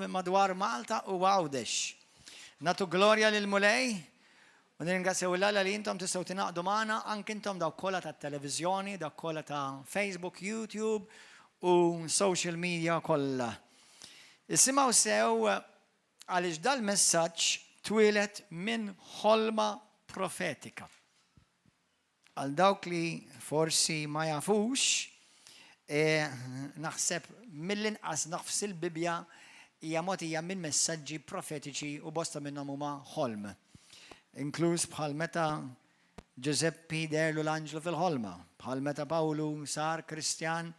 minn madwar Malta u Għawdex. Nagħtu glorja lill-Mulej u nirringrazzjaw 'l Alla li intom tistgħu tingħaqdu magħna anke intom dawk kollha tat-televiżjoni, dawk kollha ta' Facebook, YouTube u social media kollha. Isimgħu sew għaliex dal-messaġġ twieled minn ħolma profetika. Għal dawk li forsi ma jafux, naħseb mill-inqas nofs il-Bibbja hija mogħtija minn messaġġi profetiċi u bosta minnhom huma ħolm. Inkluż bħal meta Ġużeppi deherlu l-anġlu fil-ħolma, bħal meta Pawlu sar Kristjan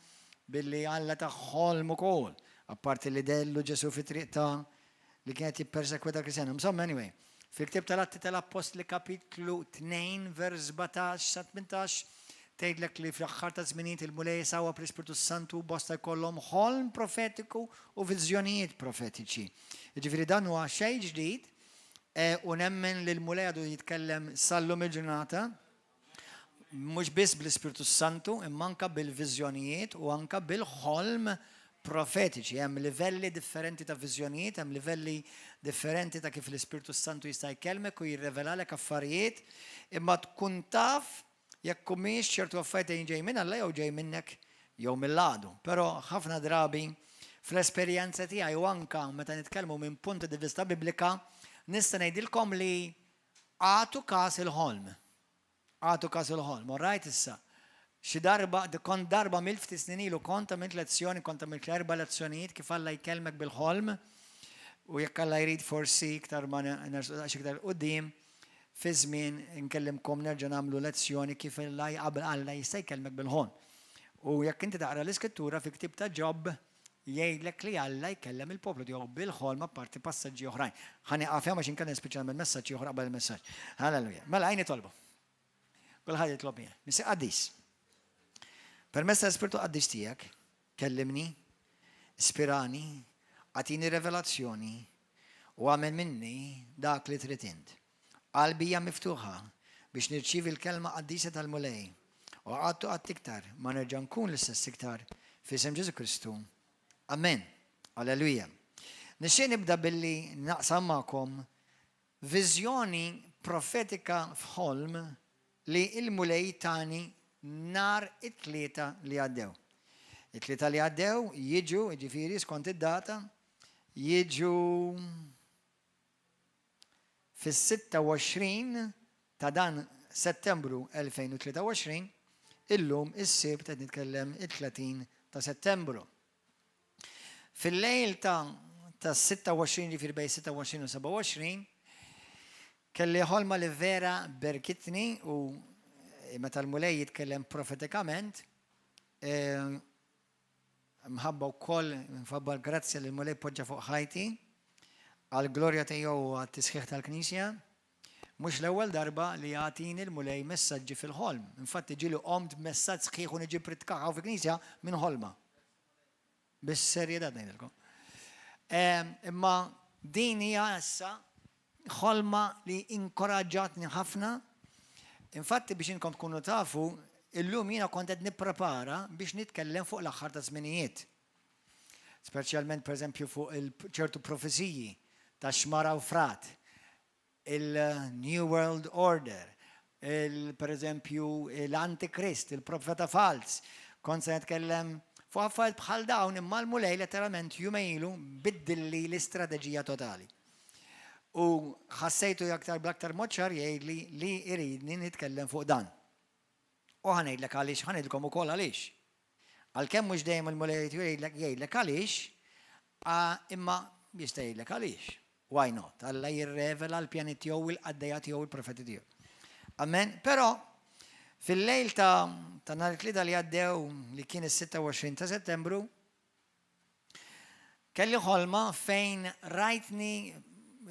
billi Alla tah ħolm ukoll, apparti li deherlu Ġesù fit-triq ta' li kien qed jippersekwita l-Kristjani. Insomma, anyway, fil-ktieb tal-Atti tal-Appostli kapitlu 2 vers 17 sa 18 tgħidlek li fl-aħħar ta' żminijiet il-Mulej jsawwab l-Ispirtu Santu bosta jkollhom ħolm profetiku u viżjonijiet profetiċi. Jiġifieri dan huwa xejn ġdid e, u nemmen li l-Mulej għadu jitkellem sal-lum il-ġurnata mhux biss bl-Ispirtu Santu, imma anka bil-viżjonijiet u anka bil-ħolm profetiċi. Hemm livelli differenti ta' viżjonijiet, hemm livelli differenti ta' kif l-Ispirtu Santu jista' jkellmek u jirrevelalek affarijiet, imma tkun taf jekk humiex ċertu affarijiet ġej minn Alla jew ġej minnek jew mill-għadu. Però ħafna drabi fl-esperjenza tiegħi u anka meta nitkellmu minn punti di vista biblika, nista' ngħidilkom li agħtu każ il-ħolm. Agħtu każ il-ħolm. All right issa. Xi darba, kont darba mill ftit snin ilu kont għamilt lezzjoni, kont għamilt erba' lezzjonijiet kif Alla jkellmek bil-ħolm. U jekk Alla jrid forsi iktar ma nersu iktar quddiem fi żmien nkellimkom nerġa' nagħmlu lezzjoni kif Alla qabel Alla jista' jkellmek bil-ħolm. U jekk inti taqra l-iskrittura fi ktieb ta' Ġob jgħidlek li Alla jkellem il-poplu tiegħu bil-ħolm apparti passaġġi oħrajn. Ħa nieqaf hemm għax inkella nispiċċa nagħmel messaġġ ieħor qabel il-messaġġ. Halleluja. Mela ejja nitolbu. Kulħadd jitlob miegħi. Missier qaddis. Permezz tal-Ispirtu Qaddis tiegħek, kellimni, ispirani, agħtini revelazzjoni u agħmel minni dak li trid int. Qalbi hija miftuħa biex nirċievi l-kelma qaddisa tal-Mulej u qatt u qatt iktar ma nerġa' nkun l-istess iktar f'isem Ġesù Kristu. Amen. Alleluja. Nixtieq nibda billi naqsam magħkom viżjoni profetika f'ħolm li il-Mulej tani nhar it-Tlieta li għaddew. It-Tlieta li għaddew jiġu, ġifieri skont id-data, jiġu Fis-26 ta' dan Settembru 2023, illum is-Sibt qed nitkellem it-30 ta' Settembru. Fil-lejl ta' tas-26 ġifieri bejn 26 u 27, kelli ħolma li vera berkitni u meta l-Mulej jitkellem profetikament, Mħabba wkoll, minħabba l-grazzja li l-Mulej poġġa fuq ħajti, għall-glorja tiegħu u għat-tisħiħ tal-Knisja, mhux l-ewwel darba li jagħtini l-Mulej messaġġi fil-ħolm. Infatti ġieli qomt b'messaġġ sħiħ u niġi pritkaha hawn fil-Knisja minn ħolma. Bis-serjetà ngħidilkom. Imma din hija issa ħolma li inkoraġġatni ħafna. Infatti biex inkom tkunu tafu, illum jiena kont qed nipprepara biex nitkellem fuq l-aħħar ta' żminijiet. Speċjalment pereżempju fuq ċertu profeziji ta' Xmara Ewfrat, il-New World Order, il pereżempju l-Antikrist, il-profeta fals. Kont se nitkellem fuq affarijiet bħal dawn imma l-Mulej letteralment jumejn ilu biddilli l-istrateġija totali. U ħassejtu aktar bl-aktar mod ċar jgħidli li iridni nitkellem fuq dan. U ħa ngħidlek għaliex, ħa ngħidilkom ukoll għaliex. Għalkemm mhux dejjem il-Mulej jgħidlek jgħidlek għaliex, imma jista' jgħidlek għaliex. Why not? Alla jirrevela l-pjani tiegħu il-qaddejja tiegħu il-profeti tiegħu. Amen. Però fil-lejl ta' ta' nhar it-Tlieta li għaddew li kien is-26 ta' Settembru, Kelli ħolma fejn rajtni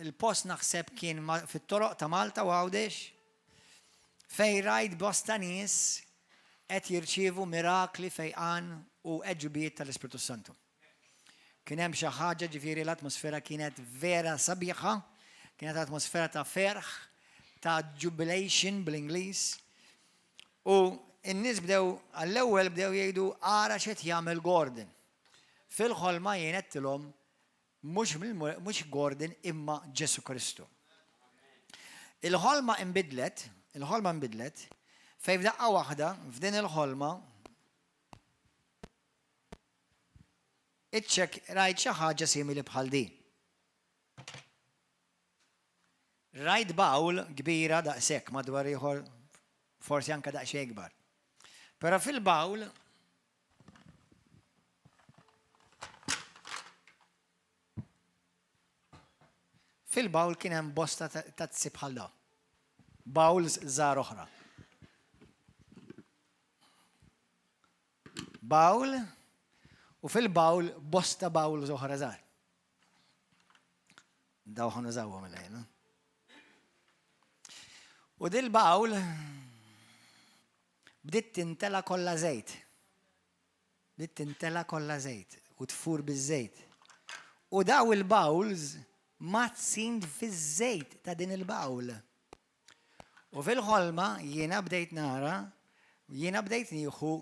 il-post naħseb kien fit-toroq ta' Malta u Għawdex fejn rajt bosta nies qed jirċievu mirakli fejqan u għeġubijiet tal-Ispirtu Santu. Kien hemm xi ħaġa ġifieri l-atmosfera kienet vera sabiħa, kienet atmosfera ta' ferħ, ta' jubilation bl-Ingliż. U n-nies bdew għall-ewwel bdew jgħidu ara x'qed jagħmel Gordon. Fil-ħolma jien għedtilhom Mhux mhux Gordon imma Ġesù Kristu. Il-ħolma inbidlet, il-ħolma nbidlet, fejn f'daqqa waħda f'din il-ħolma iċċek rajt xi ħaġa simili bħal din. Rajt bowl kbira daqshekk madwar ieħor forsi anke daqsxejn ikbar. Però fil-bowl Fil-bowl kien hemm bosta tazzi bħal dawn. Bowls żgħar oħra. Bowl u fil-bowl bosta bowls oħra żgħar. Daw ħa nużawhom il-lejla. U dil-bawl bdiet tintela kollha żejt. Bdiet tintela kollha żejt u tfur biż-żejt. U daw il-bowls mgħaddsin fiż-żejt ta' din il-bawl. U fil-ħolma jiena bdejt nara, jiena bdejt nieħu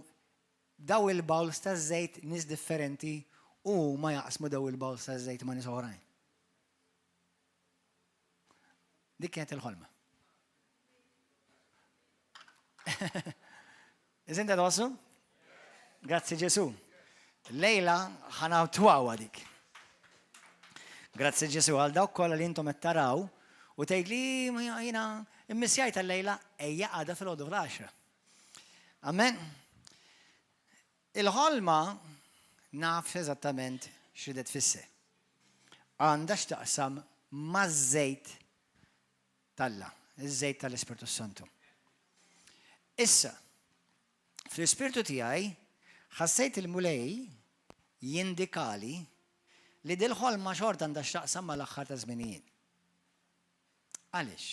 daw il-bowls taż-żejt nies differenti u huma jaqsmu daw il-bowls taż-żejt ma' nies oħrajn. Dik kienet il-ħolma. Isn't that awesome? Grazzi Ġesu. Lejla ħana twawa dik. Grazzi Ġesu għal dawk kollha li intom qed taraw u tgħid li jiena immissjajt lejla ejja għada fil-għodu fl-għaxra. Amen. Il-ħolma naf eżattament x'ridet tfisser. Għandha x'taqsam maż-żejt t'Alla, iż-żejt tal-Ispirtu Santu. Issa, fl-ispirtu tiegħi ħassejt il-Mulej jindikali li dil-ħolma xorta għandha x'taqsam mal-aħħar ta' żminijiet. Għaliex?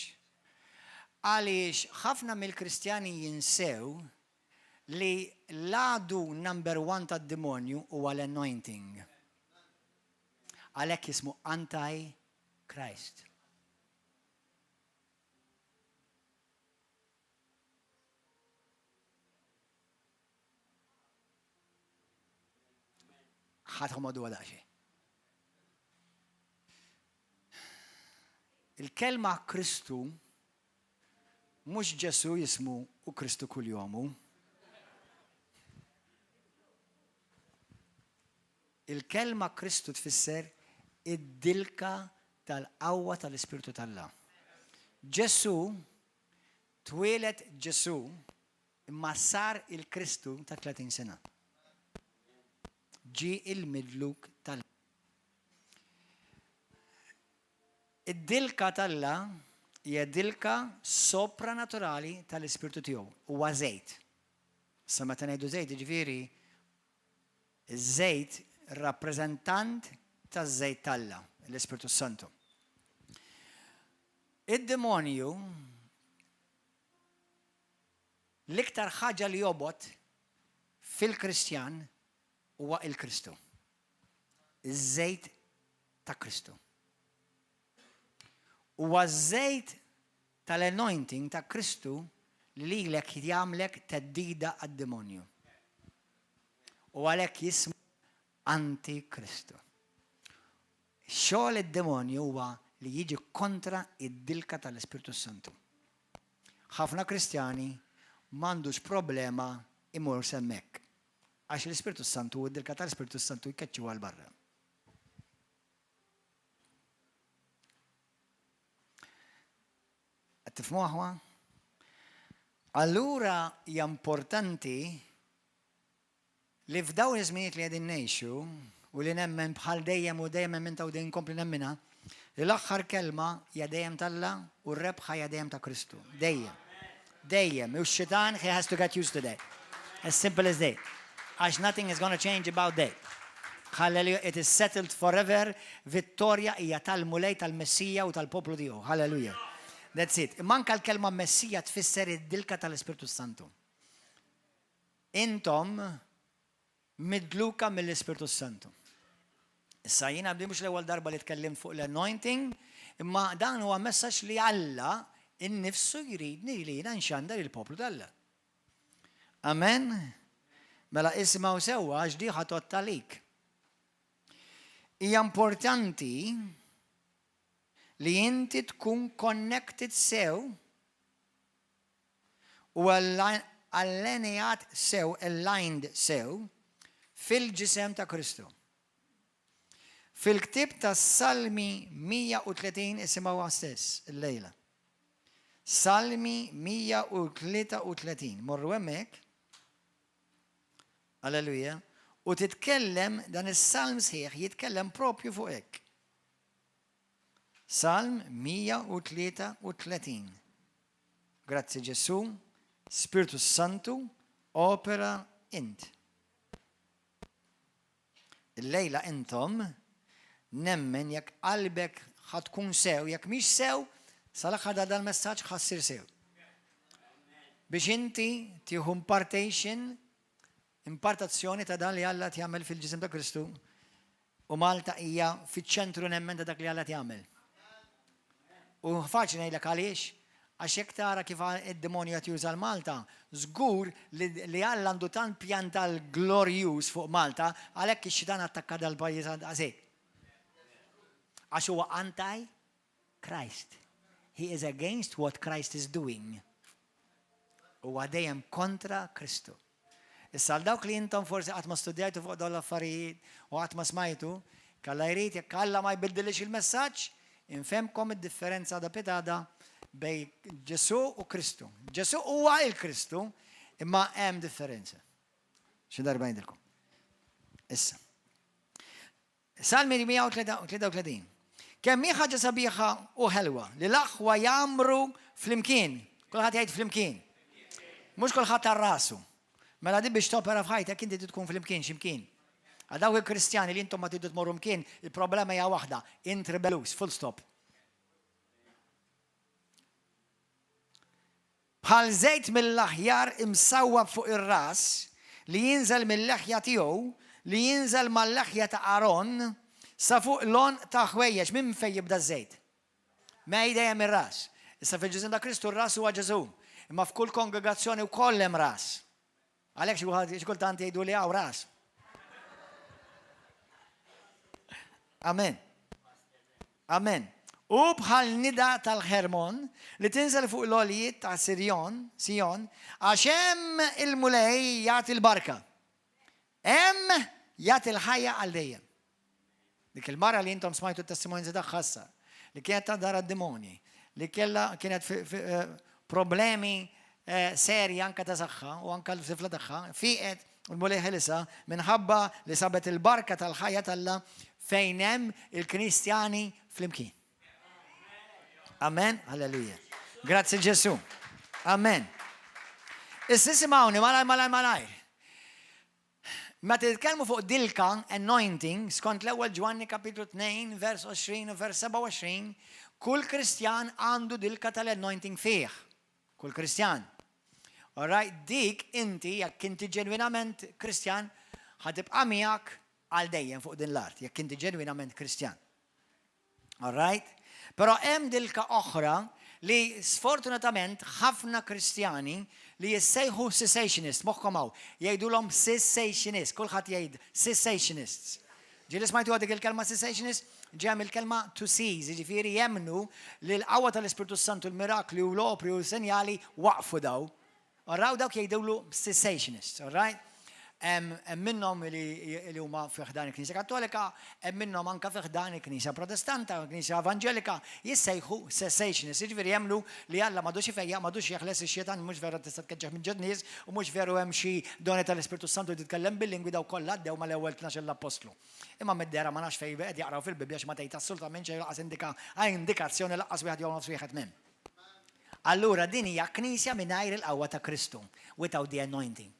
Għaliex ħafna mill-Kristjani jinsew li l-għadu number one tad-demonju huwa l-anointing. Għalhekk jismu anti-Christ. Ħa tħomodu daqsxejn. Il-kelma Kristu mhux Ġesù jismu u Kristu kuljomu. Il-kelma Kristu tfisser id-dilka tal-qawwa tal-Ispirtu t'Alla. Ġesù twieled Ġesù imma sar il-Kristu ta' 30 sena. Ġie il-midluk t'Alla. Id-dilka t'Alla hija dilka sopranaturali tal-Ispirtu tiegħu. Huwa żejt. Issa meta ngħidu żejt, jiġifieri Iż-żejt rappreżentant taż-żejt t'Alla, l-Ispirtu s-Santu. Id-demonju l-iktar ħaġa li jobgħod fil-Kristjan huwa il-Kristu. Iż-żejt ta' Kristu. Huwa ż-żejt tal-anointing ta' Kristu li lilek jagħmlek theddida għad-demonju. U għalhekk jismu Antikristu. Xogħol id-demonju huwa li jiġi kontra id-dilka tal-Ispirtu Santu. Ħafna Kristjani m'għandux problema imur s'hemmhekk. Għax l-Ispirtu Santu u d-dilka tal-Ispirtu Santu jkeċċuha 'l barra. Qed tifhmu aħwa? Allura hija importanti li f'dawn iż-żminijiet li qegħdin ngħixu u li nemmen bħal dejjem u dejjem emminta u dejjem nkompli nemminha, li l-aħħar kelma hija dejjem t'Alla u r-rebħa hija dejjem ta' Kristu. Dejjem. Dejjem. U x-xitan he has to get used to that. As simple as that. Għax nothing is gonna change about that. Hallelujah, it is settled forever. Vittorja hija tal-Mulej, tal-Messija u tal-poplu tiegħu. Hallelujah. That's it. Imma anke l-kelma Messija tfisser id-dilka tal-Ispirtu Santu. Intom midluka mill-Ispirtu Santu. Issa jiena bdi mhux l-ewwel darba li tkellimt fuq l-anointing, imma dan huwa messaġġ li Alla innifsu jridni li jiena nxandar il-poplu t'Alla. Amen. Mela isimgħu sewwa għax di ħa tgħodd għalik. Hija importanti li inti tkun connected sew u allenejat sew, aligned sew, fil-ġisem ta' Kristu. Fil-ktieb tas-Salmi 130 isimgħuha stess illejla. Salmi 133, morru hemmhekk. Alleluja. U titkellem dan is-salm sħiħ jitkellem propju fuq hekk. Salm 133. Grazzi Ġesù, Spirtu Santu, opera int. Illejla intom, nemmen jekk qalbek ħa tkun sew, jekk mhix sew, sal-aħħar ta' dal-messaġġ ħa ssir sew. Biex inti tieħu impartation, impartazzjoni ta' dan li Alla qed jagħmel fil-ġisem ta' Kristu, u Malta hija fiċ-ċentru nemmen ta' dak li Alla qed jagħmel. U faċli ngħidlek għaliex, għax jekk tara kif id-demonju qed juża l-Malta, żgur li Alla għandu tant pjan tal-glorjuż fuq Malta, għalhekk ix-xitan attakka dal-pajjiż daqshekk. Għax huwa anti Christ. He is against what Christ is doing. Huwa dejjem kontra Kristu. Issa għal dawk li intom forsi qatt ma studjajtu fuq dawn l-affarijiet u qatt ma smajtu, kalla jrid jekk Alla ma jbiddilix il-messaġġ, infehmkom id-differenza da pitada bej Ġesù u Kristu. Ġesù huwa il-Kristu, imma hemm differenza. Xi darba ngħidilkom. Issa. Salmi 133. Kemm hi ħaġa sabiħa u ħelwa li l-aħwa jgħammru flimkien. Kulħadd jgħid flimkien. Mhux kulħadd għal rasu. Mela di biex topera f'ħajtek inti tkun flimkien x'imkien. Għal dawk il-Kristjani li intom ma tridu tmorru mkien, il-problema hija waħda, int ribelus, full stop. Bħal żejt mill-aħjar imsawwab fuq ir-ras, li jinżel mil-leħja tiegħu, li jinżel mal-leħja ta' Aron, sa fuq l-għonq ta' ħwejjeġ. Minn fejn jibda ż-żejt? Mej dejjem mir-ras. Issa fil-ġisem ta' Kristu r-ras huwa Ġesù. Imma f'kull kongregazzjoni wkoll hemm ras. Għalhekk xi wħud xi kultant jgħidu li hawn ras. Amen. Amen. U bħal nida tal-Ħermon li tinżel fuq l-għoljiet ta' Sirjon, Sijon, għax hemm il-Mulej jagħti l-barka. Hemm jagħti l-ħajja għal dejjem. Dik il-mara li intom smajtu t-testimonjanza tagħha issa, li kienet ta' dara d-demoni, li kella kienet eh, problemi eh, serji anka ta' saħħa u anka l-tifla tagħha, fiqet u l-mulej ħelisha minħabba li sabet il-barka tal-ħajja t'Alla fejn hemm il-Kristjani flimkien. Amen, halleluja. Grazzi Ġesu. Amen. Issa simgħuni malaj malaj malaj. Meta nitkellmu fuq dilka, anointing, skont l-ewwel Ġwanni kapitlu 2, vers 20 u vers 27, kull Kristjan għandu dilka tal-anointing fih. Kull Kristjan. Alright, dik inti, jekk inti ġenwinament Kristjan, ħa tibqa' miegħek għal dejjem fuq din l-art, jekk inti ġenwinament Kristjan. All right? Però hemm dilka oħra li sfortunatament ħafna Kristjani li jissejħu cessationist, moħħkom hawn, jgħidulhom cessationist, kulħadd jgħid cessationists. Ġieli smajtu dik il-kelma cessationist? Ġeja mill-kelma to cease, jiġifieri jemmnu li l-qawwa tal-Ispirtu Santu, l-mirakli u l-opri u l-senjali waqfu daw. Araw dawk jgħidulu cessationists, all right? Hemm minnhom li huma fi ħdan il-Knisja Kattolika, hemm minnhom anke fi ħdan il-Knisja Protestanta, il-Knisja Evanġelika, jissejħu cessationists, jiġifieri jemmnu li Alla m'għadux ifejjaq, m'għadux jeħles ix-xitan, mhux vera tista' tkeġġeħ minn ġod nies, u mhux veru hemm xi doni tal-Ispirtu Santu li titkellem bil-lingwi dawk kollha għaddew mal-ewwel tnax-il appostlu. Imma mid-dehra ma nafx fejn qed jaqraw fil-Bibbja għax ma tgħid assolutament xejn lanqas indika indikazzjoni lanqas wieħed jew nofs wieħed m'hemm. Allura din hija knisja mingħajr il-qawwa ta' Kristu, without the anointing.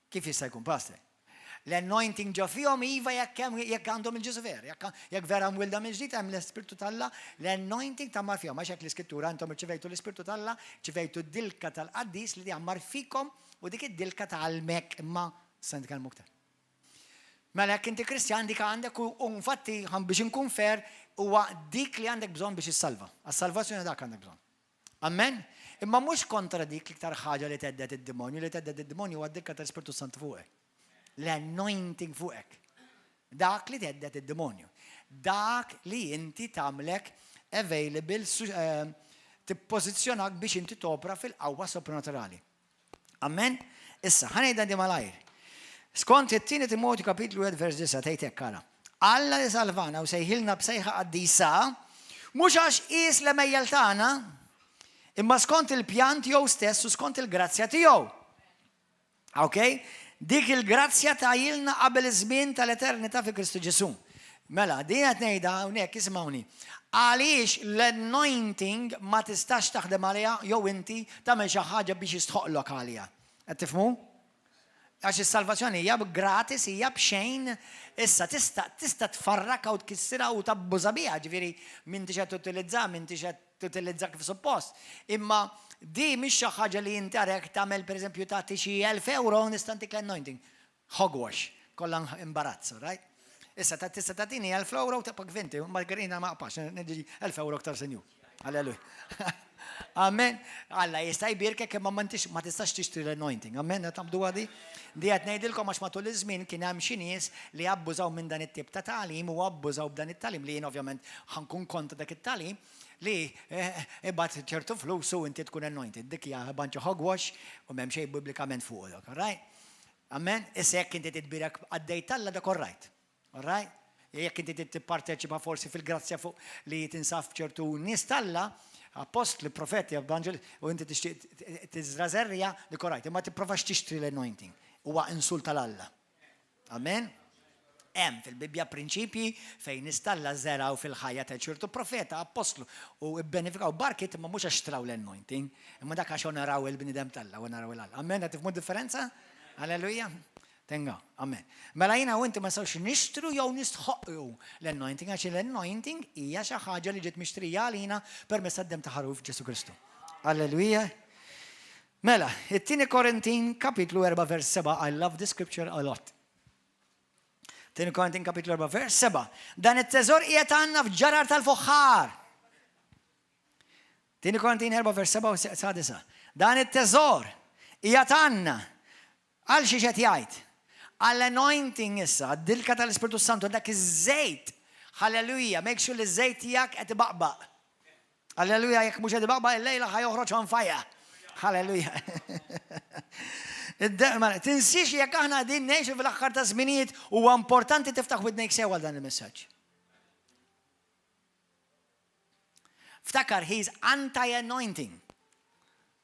Kif jista' jkun, pastor? L-anointing ġo fihom iva jekk hemm jekk għandhom il-Ġesu ver, jekk vera mwilda minn ġdid hemm l-Ispirtu t'Alla, l-anointing tgħammar fihom għax hekk l-Iskrittura intom irċivejtu l-Ispirtu t'Alla, rċivejtu d-dilka tal-qaddis li tgħammar fikom u dik id-dilka tgħallmek imma se nitkellmu aktar. Mela jekk inti Kristjan dik għandek u infatti biex inkun fair huwa dik li għandek bżonn biex issalva. Għas-salvazzjoni dak għandek bżonn. Amen? Imma mhux kontra dik l-iktar ħaġa li thedded id-demonju, li thedded id-demonju huwa d-dikka tal-Ispirtu Santu fuqek. L-anointing fuqek. Dak li thedded id-demonju. Dak li inti tagħmlek available, eh, tippożizzjonak biex inti topra fil-qawwa sopranaturali. Amen? Issa, ħa ngħidha di malajr. Skont it-tieni Timotju kapitlu 1 vers 9 tgħid hekk ara. Alla li salvana u sejħilna b'sejħa qaddisa, mhux għax qies l-għemejjel tagħna, imma skont il-pjan tiegħu stess u skont il-grazzja tiegħu. Ok? Dik il-grazzja tajilna qabel iż-żmien tal-eternità fi Kristu Ġesù. Mela, din qed ngħidha hawnhekk isimgħuni. Għaliex l-anointing ma tistax taħdem għaliha jew inti tagħmel xi ħaġa biex jistħoqlok għaliha. Qed tifhmu? Għax is-salvazzjoni hija gratis, hija b'xejn, issa tista' tista' tfarrakha u tkissirha u tabbuża biha, ġifieri m'intix qed tutilizza, m'intix qed tutilizza kif suppost. Imma di mhix xi ħaġa li inti għarek tagħmel pereżempju tagħti xi 1000 euro nista' ntik l-anointing. Hogwash, kollha imbarazz, right? Issa ta' tista' tagħtini 1000 euro tibqa' kvinti, ma grina ma qpax, niġi 1000 euro aktar sinjur. Alleluja. Amen. Alla jista' jbierkek imma ma tistax tixtri l-anointing. Amen, qed tagħmlu għadi? Di qed ngħidilkom għax matul iż-żmien kien hemm xi nies li abbużaw minn dan it-tip ta' tagħlim u abbużaw b'dan it-tagħlim li jien ovvjament ħa nkun kontra dak it-tagħlim li ibgħat ċertu flus u inti tkun anointed. Dik hija bunch of hogwash u m'hemm xejn biblikament fuq dak, all right? Amen. Issa jekk inti titbierek qaddej t'Alla dak all right. All right? Jekk inti tipparteċipa forsi fil-grazzja fuq li tinsab ċertu nies t'Alla, apostli, profeti, evangeli, u inti tixtieq tiżra żerriegħa, dik all right. Imma tipprovax tixtri l-anointing. Huwa insult 'l Alla. Amen. Hemm fil-Bibbja prinċipji fejn nies t'Alla żergħu fil-ħajja ta' ċertu profeta, apostlu u bbenefikaw barkiet imma mhux għax xtraw l-anointing, imma dak għax onoraw il-bniedem t'Alla, onoraw 'l Alla. Amen, qed tifhmu differenza? Alleluja. Tenga, amen. Mela jiena u inti ma nistgħux nixtru jew nistħoqqu l-anointing għax l-anointing hija xi ħaġa li ġiet mixtrija għalina permezz tad-demm ta' ħaruf Ġesu Kristu. Alleluja. Mela, it-tieni Korintin kapitlu 4 vers 7, I love this scripture a lot. Tieni Korintin kapitlu 4 vers 7. Dan it-teżor qiegħed għandna f'ġarar tal-fuħħar. Tieni Korintin 4 vers 7 u sa 9. Dan it-teżor qiegħed għandna għal xi qed jgħid? Għall-anointing issa, għad-dilka tal-Ispirtu Santu, dak iż-żejt. Halleluja, make sure li ż-żejt tiegħek qed ibaqbaq. Halleluja, jekk mhux qed ibaqbaq illejla ħa joħroġ on fire. Halleluja. Tinsiex jekk aħna qegħdin ngħixu fil-aħħar ta' żminijiet huwa importanti tiftaħ widnejk sew għal dan il-messaġġ. Ftakar, he's anti-anointing.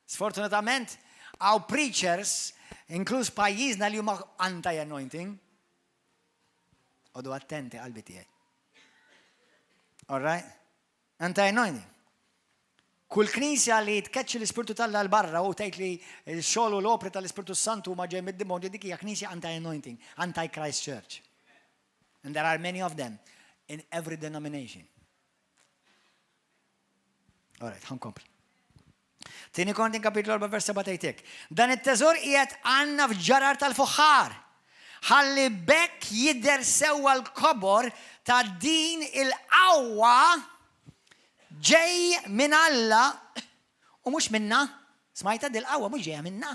Sfortunatament, hawn preachers, inkluż pajjiżna li huma anti-anointing. Oqogħdu attenti qalbi tiegħi. All right? Anti-anointing. Kull knisja li tkeċċi l-Ispirtu t'Alla 'l barra u tgħid li x-xogħol u l-opri tal-Ispirtu Santu ma ġej mid-demonju dik hija knisja anti-anointing, anti-Christ Church. And there are many of them in every denomination. All right, ħa nkompli. Tieni Korintin kapitlu 4 vers 7 tgħidlek. Dan it-teżor qiegħed għandna f'ġarar tal-fuħħar. Ħalli b'hekk jidher sewwa l-kobor ta' din il-qawwa ġej minn Alla u mhux minna. Smajta dil-qawwa mhux ġejja minna.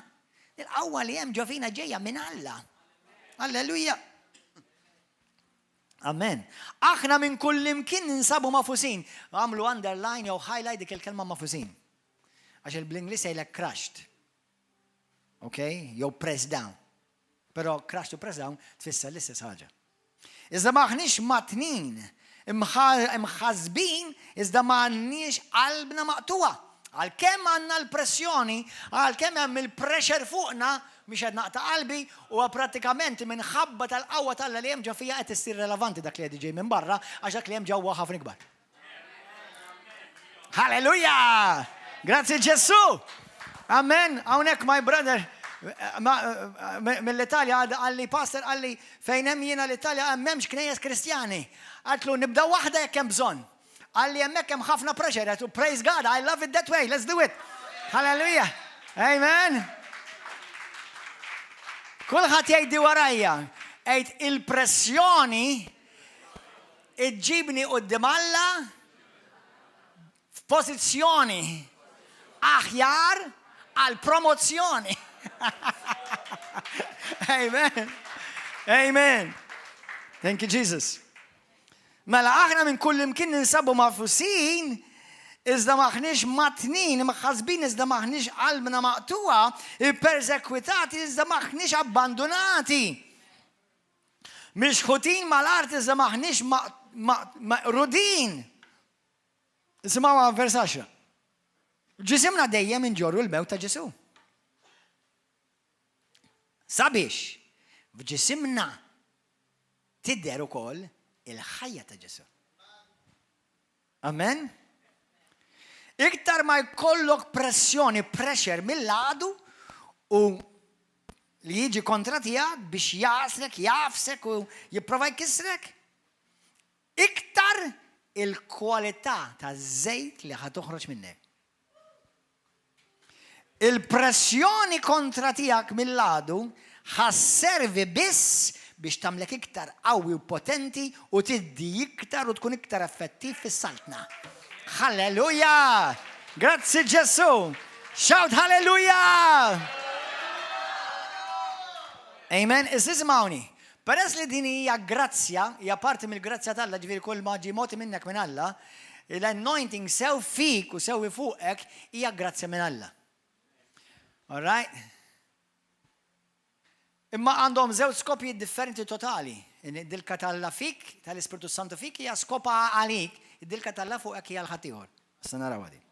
Il-qawwa li hemm ġo fina ġejja minn Alla. Alleluja. Amen. Aħna minn kull imkien ninsabu magħfusin. Għamlu underline jew highlight dik il-kelma magħfusin. Għax il-bl-Ingliż jgħidlek crushed. Ok? Jew press down. Però crushed u press down tfisser l-istess ħaġa. Iżda m'aħniex mwattnin, imħassbin, iżda m'aħniex qalbna maqtugħa. Għalkemm għandna l-pressjoni, għalkemm hemm il-pressure fuqna, mhix qed naqta' qalbi, u prattikament minħabba tal-qawwa t'Alla li hemm ġo fija qed issir irrelevanti dak li qed ġej minn barra, għax dak li hemm ġewwa ħafna ikbar. Halleluja! Grazzi Ġesù! Amen. Hawnhekk my brother mill-Italja qalli pastor qalli fejn hemm jiena l-Italja m'hemmx knejjes Kristjani. Għedtlu nibda waħda jekk hemm bżonn. Qalli hemmhekk hemm ħafna pressure. Għedtlu praise God, I love it that way. Let's do it. Hallelujah. Amen. Kulħadd jgħidli warajja. Għid il-pressjoni iġġibni quddiem Alla f'pożizzjoni. Aħjar għal promozzjoni. Amen. Amen. Thank you, Jesus. Mela aħna minn kull imkien ninsabu mafusin, iżda maħniex matnin, mħasbin iżda maħniex qalbna maqtuwa, ippersekwitati iżda maħniex abbandunati. Mixħutin mal-art iżda maħniex maqrudin. Isimgħu vers 10. Ġisimna dejjem inġorru l-mewt ta' Ġesu. Sabiex f'ġisimna tidher ukoll il-ħajja ta' Ġesu. Amen? Iktar ma jkollok pressjoni, pressure mill-għadu u li jiġi kontra tiegħek biex jasrek, jafsek u jipprova jkissrek, iktar il-kwalità ta' żejt li ħa toħroġ minnek. Il-pressjoni kontra tiegħek mill-għadu ħa sservi biss biex tagħmlek iktar qawwi u potenti u tiddi iktar u tkun iktar effettiv fis-saltna. Halleluja! Grazzi Ġesù! Shout hallelujah! Amen. Issa isimgħuni. Peress li din hija grazzja, hija parti mill-grazzja t'Alla, ġifieri kull ma ġie mogħti minnek minn Alla, l-anointing sew fik u sew fuqek hija grazzja minn Alla. All right? Imma għandhom żewġ skopijiet differenti totali. Id-dilka t'Alla fik, tal-Ispirtu Santu fik hija skopa għalik, id-dilka t'Alla fuqek hija l-ħaddieħor. Issa naraw din.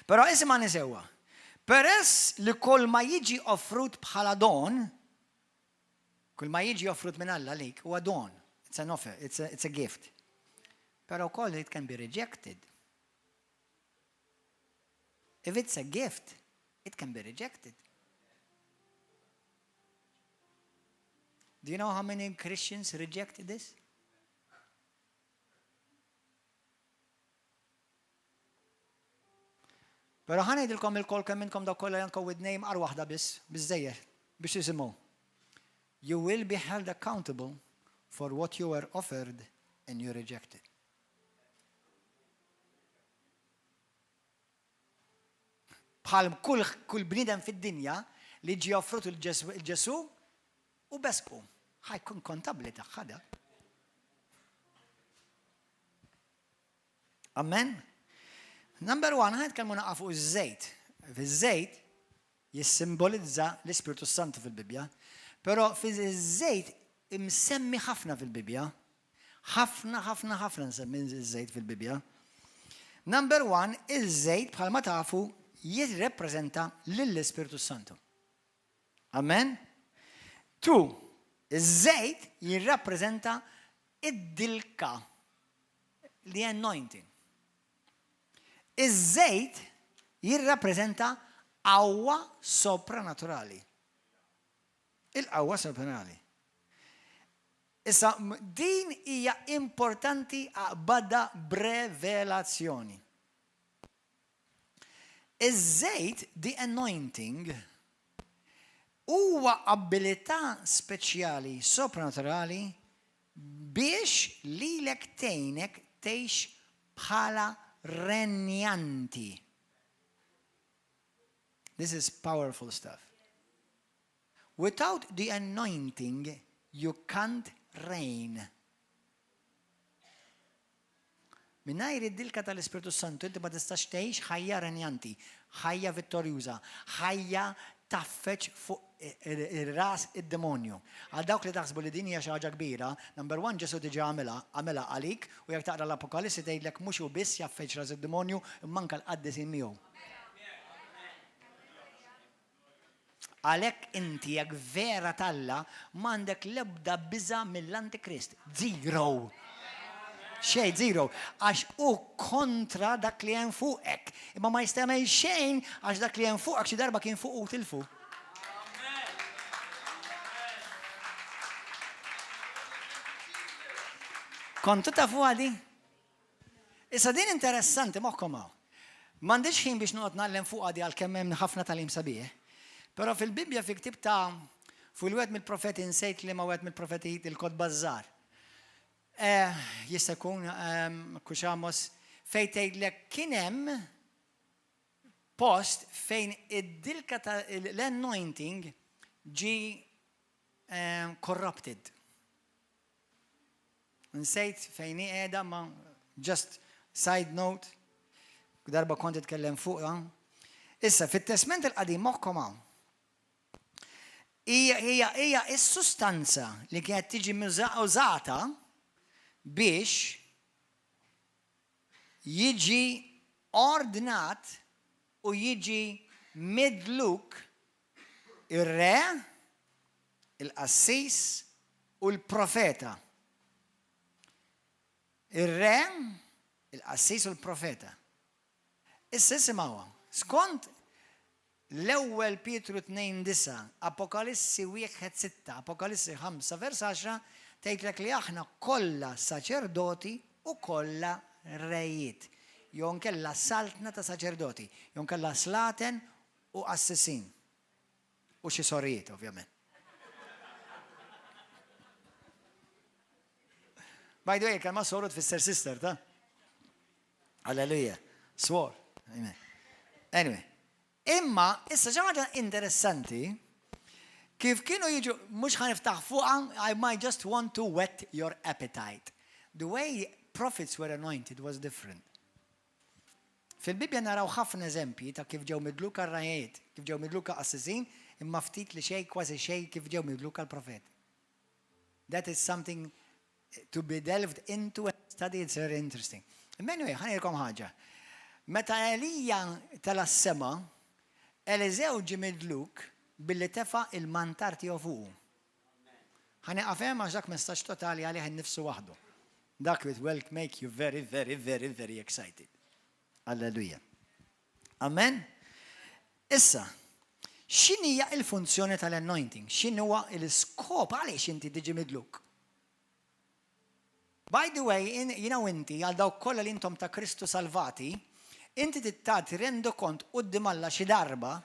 Però isimgħani sewwa. Peress li kull ma jiġi offrut bħala don, kull ma jiġi offrut minn Alla lik huwa don. It's an offer, it's a, it's a gift. Però wkoll it can be rejected. If it's a gift, it can be rejected. Do you know how many Christians reject this? Però ħa ngħidilkom ilkoll kemm minnkom dawk kollha janka widnejn mqar waħda biss, biżżejjed biex tisimgħu. You will be held accountable for what you were offered and you rejected. Bħal kull kull bniedem fid-dinja li ġie offrut il-Ġesu u besqu. Ħajkun kontabbli tagħha dak. Amen. Number one, ħa nitkellmu naqa' fuq iż-żejt. Fiż-żejt jissimbolizza l-Ispirtu Santu fil-Bibbja, però fiż-żejt imsemmi ħafna fil-Bibbja. Ħafna, ħafna, ħafna nsemmi iż-żejt fil-Bibbja. Number one, iż-żejt bħalma tafu jirrepreżenta lill-Ispirtu Santu. Amen. Two, iż-żejt jirrappreżenta id-dilka the anointing. Iż-żejt jirrappreżenta qawwa sopranaturali. Il-qawwa sopranaturali. Issa, din hija importanti aqbadha b'revelazzjoni. Iż-żejt, the anointing, huwa abilità speċjali sopranaturali biex lilek tgħinek tgħix bħala renjanti. This is powerful stuff. Without the anointing, you can't reign. Mingħajr id-dilka tal-Ispirtu s-Santu inti ma tistax tgħix ħajja renjanti, ħajja vittorjuża, ħajja tgħaffeġ fuq ras id-demonju. Għal dawk li taħsbu li din hija xi ħaġa kbira, number one Ġesù diġà għamilha, għamilha għalik u jekk taqra l-Apokalissi tgħidlek mhux hu biss jgħaffeġ ras id-demonju imma anke l-qaddisin miegħu. Għalhekk inti jekk vera t'Alla m'għandek l-ebda biża' mill-Antikrist. Zero! Xejn, zero. Għax hu kontra dak li hemm fuqek. Imma ma jista' jagħmel xejn għax dak li hemm fuqek xi darba kien fuqu u tilfu. Kontu tafu għadi? Issa din interessanti moħħkom hawn. M'għandix ħin biex noqgħod ngħallem fuqha di għalkemm hemm ħafna tagħlim sabiħ. Però fil-Bibbja fi ktieb ta' fuq il-wieħed mill-profeti nsejt liema wieħed mill-profeti il-kotba żgħar. Eh, jista' jkun ehm, kux Amos fejn tgħidlek kien hemm. Post fejn id-dilka ta' l-anointing ġi eh, corrupted. Nsejt fejn hi qiegħda ma just side note, darba kont itkellem fuqha. Issa, fit-Testment il-Qadim moħħkom hawn. Hija hija hija s-sustanza li kienet tiġi użata biex jiġi ordnat u jiġi midluk ir-re, il-qassis u l-profeta. Ir-re, il-qassis u l-profeta. Issa isimgħuha. Skont l-ewwel Pietru 2:9, Apokalissi 1:6, Apokalissi 5 vers 10 tgħidlek li aħna kollha saċerdoti u kollha rejiet. Jew inkella saltna ta' saċerdoti, jew inkella slaten u qassisin. U xi sorijiet, ovvjament. By the way, kelma soru tfisser sister, ta? Alleluja. Swor. Amen. Anyway. Imma, issa xi ħaġa interessanti, kif kienu jiġu, mhux ħa niftaħ fuqha, I might just want to whet your appetite. The way prophets were anointed was different. Fil-Bibbja naraw ħafna eżempji ta' kif ġew midluka r-ragħajjiet, kif ġew midluka qassisin, imma ftit li xejn, kważi xejn kif ġew midluka l-profeti. That is something to be delved into and studied, it's very interesting. Imma anyway, ħa ngħidilkom ħaġa. Meta Elija tela' s-sema, Eliżew ġie midluk billi tefa' il-mantar tiegħu fuqu. Ħa nieqaf hemm għax dak messaġġ totali għalih innifsu waħdu. Dak it will make you very, very, very, very excited. Alleluja. Amen. Issa, x'inhija il-funzjoni tal-anointing? X'inhuwa l-iskop għaliex inti tiġi midluk? By the way, jiena u inti, għal dawk kollha li intom ta' Kristu salvati, inti trid rendu kont quddiem Alla xi darba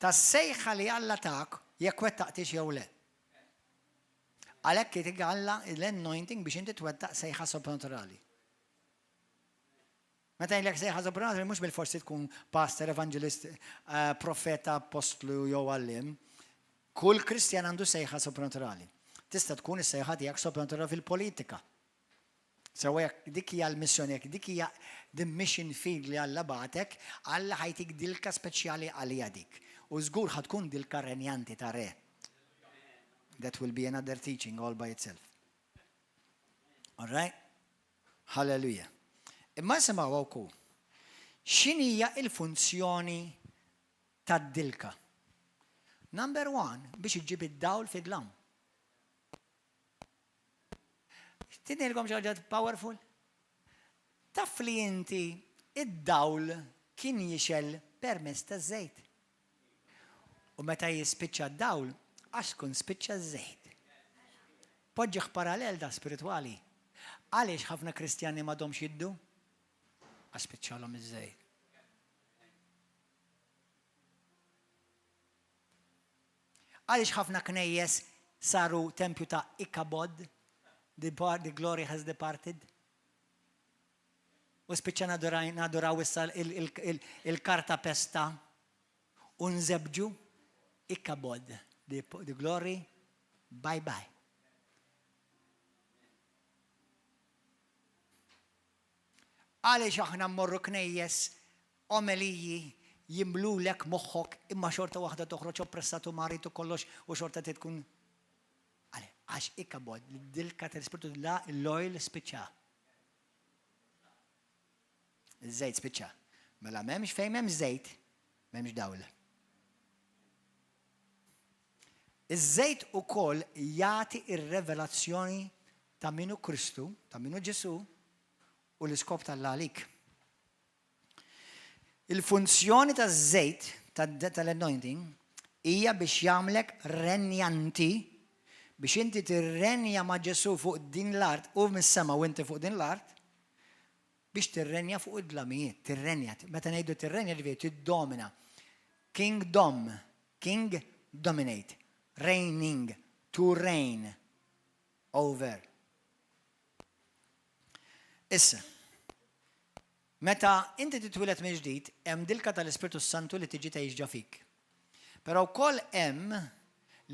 tas-sejħa li Alla tak jekk wettaqtix jew le. Għalhekk jtik Alla l-anointing biex inti twettaq sejħa sopranaturali. Meta ngħidlek sejħa sopranaturali mhux bil-forsi tkun pastor, evangelist, eh, profeta, apostlu jew għallim. Kull Kristjan għandu sejħa sopranaturali. Tista' tkun is-sejħa tiegħek sopranaturali fil-politika. Sewa jekk dik hija l-missjoni, jekk dik hija the mission field li Alla bagħtek, Alla ħa jtik dilka speċjali għalija dik. U żgur ħa tkun dilka renjanti ta' re. That will be another teaching all by itself. All right? Hallelujah. Imma nisimgħu wkoll. X'inhija il-funzjoni tad-dilka? Number one, biex iġġib id-dawl fid-dlam. Tidnilkom xi ħaġa powerful? Taf li inti id-dawl kien jixgħel permezz taż-żejt. U meta jispiċċa d-dawl, għax tkun spiċċa ż-żejt. Poġġih parallel da spiritwali. Għaliex ħafna Kristjani m'għadhomx jiddu? Għax spiċċalhom iż-żejt. Għaliex ħafna knejjes saru tempju ta' Ichabod, the, the glory has departed? U spiċċa naduraw issa il-karta pesta u nżebġu Ichabod, the, the glory, bye bye. Għaliex aħna mmorru knejjes, omeliji, jimlulek moħħok imma xorta waħda toħroġ oppressat u marid u kollox u xorta trid tkun Għax Ichabod, dilka tal-Ispirtu la l-oil spiċċa. Iż-żejt spiċċa. Mela m'hemmx fejn m'hemm żejt, m'hemmx dawl. Iż-żejt ukoll jagħti ir-revelazzjoni ta' min hu Kristu, ta' min hu Ġesù, u l-iskop t'Alla għalik. Il-funzjoni taż-żejt tal-anointing hija biex jagħmlek renjanti biex inti tirrenja ma' Ġesù fuq din l-art u mis-sema u inti fuq din l-art biex tirrenja fuq id-dlamijiet, tirrenja. Meta ngħidu tirrenja ġifieri tiddomina. Kingdom, king dominate, reigning, to reign over. Issa, Meta inti titwieled mill-ġdid, hemm dilka tal-Ispirtu s-Santu li tiġi tgħix ġo fik. Però wkoll hemm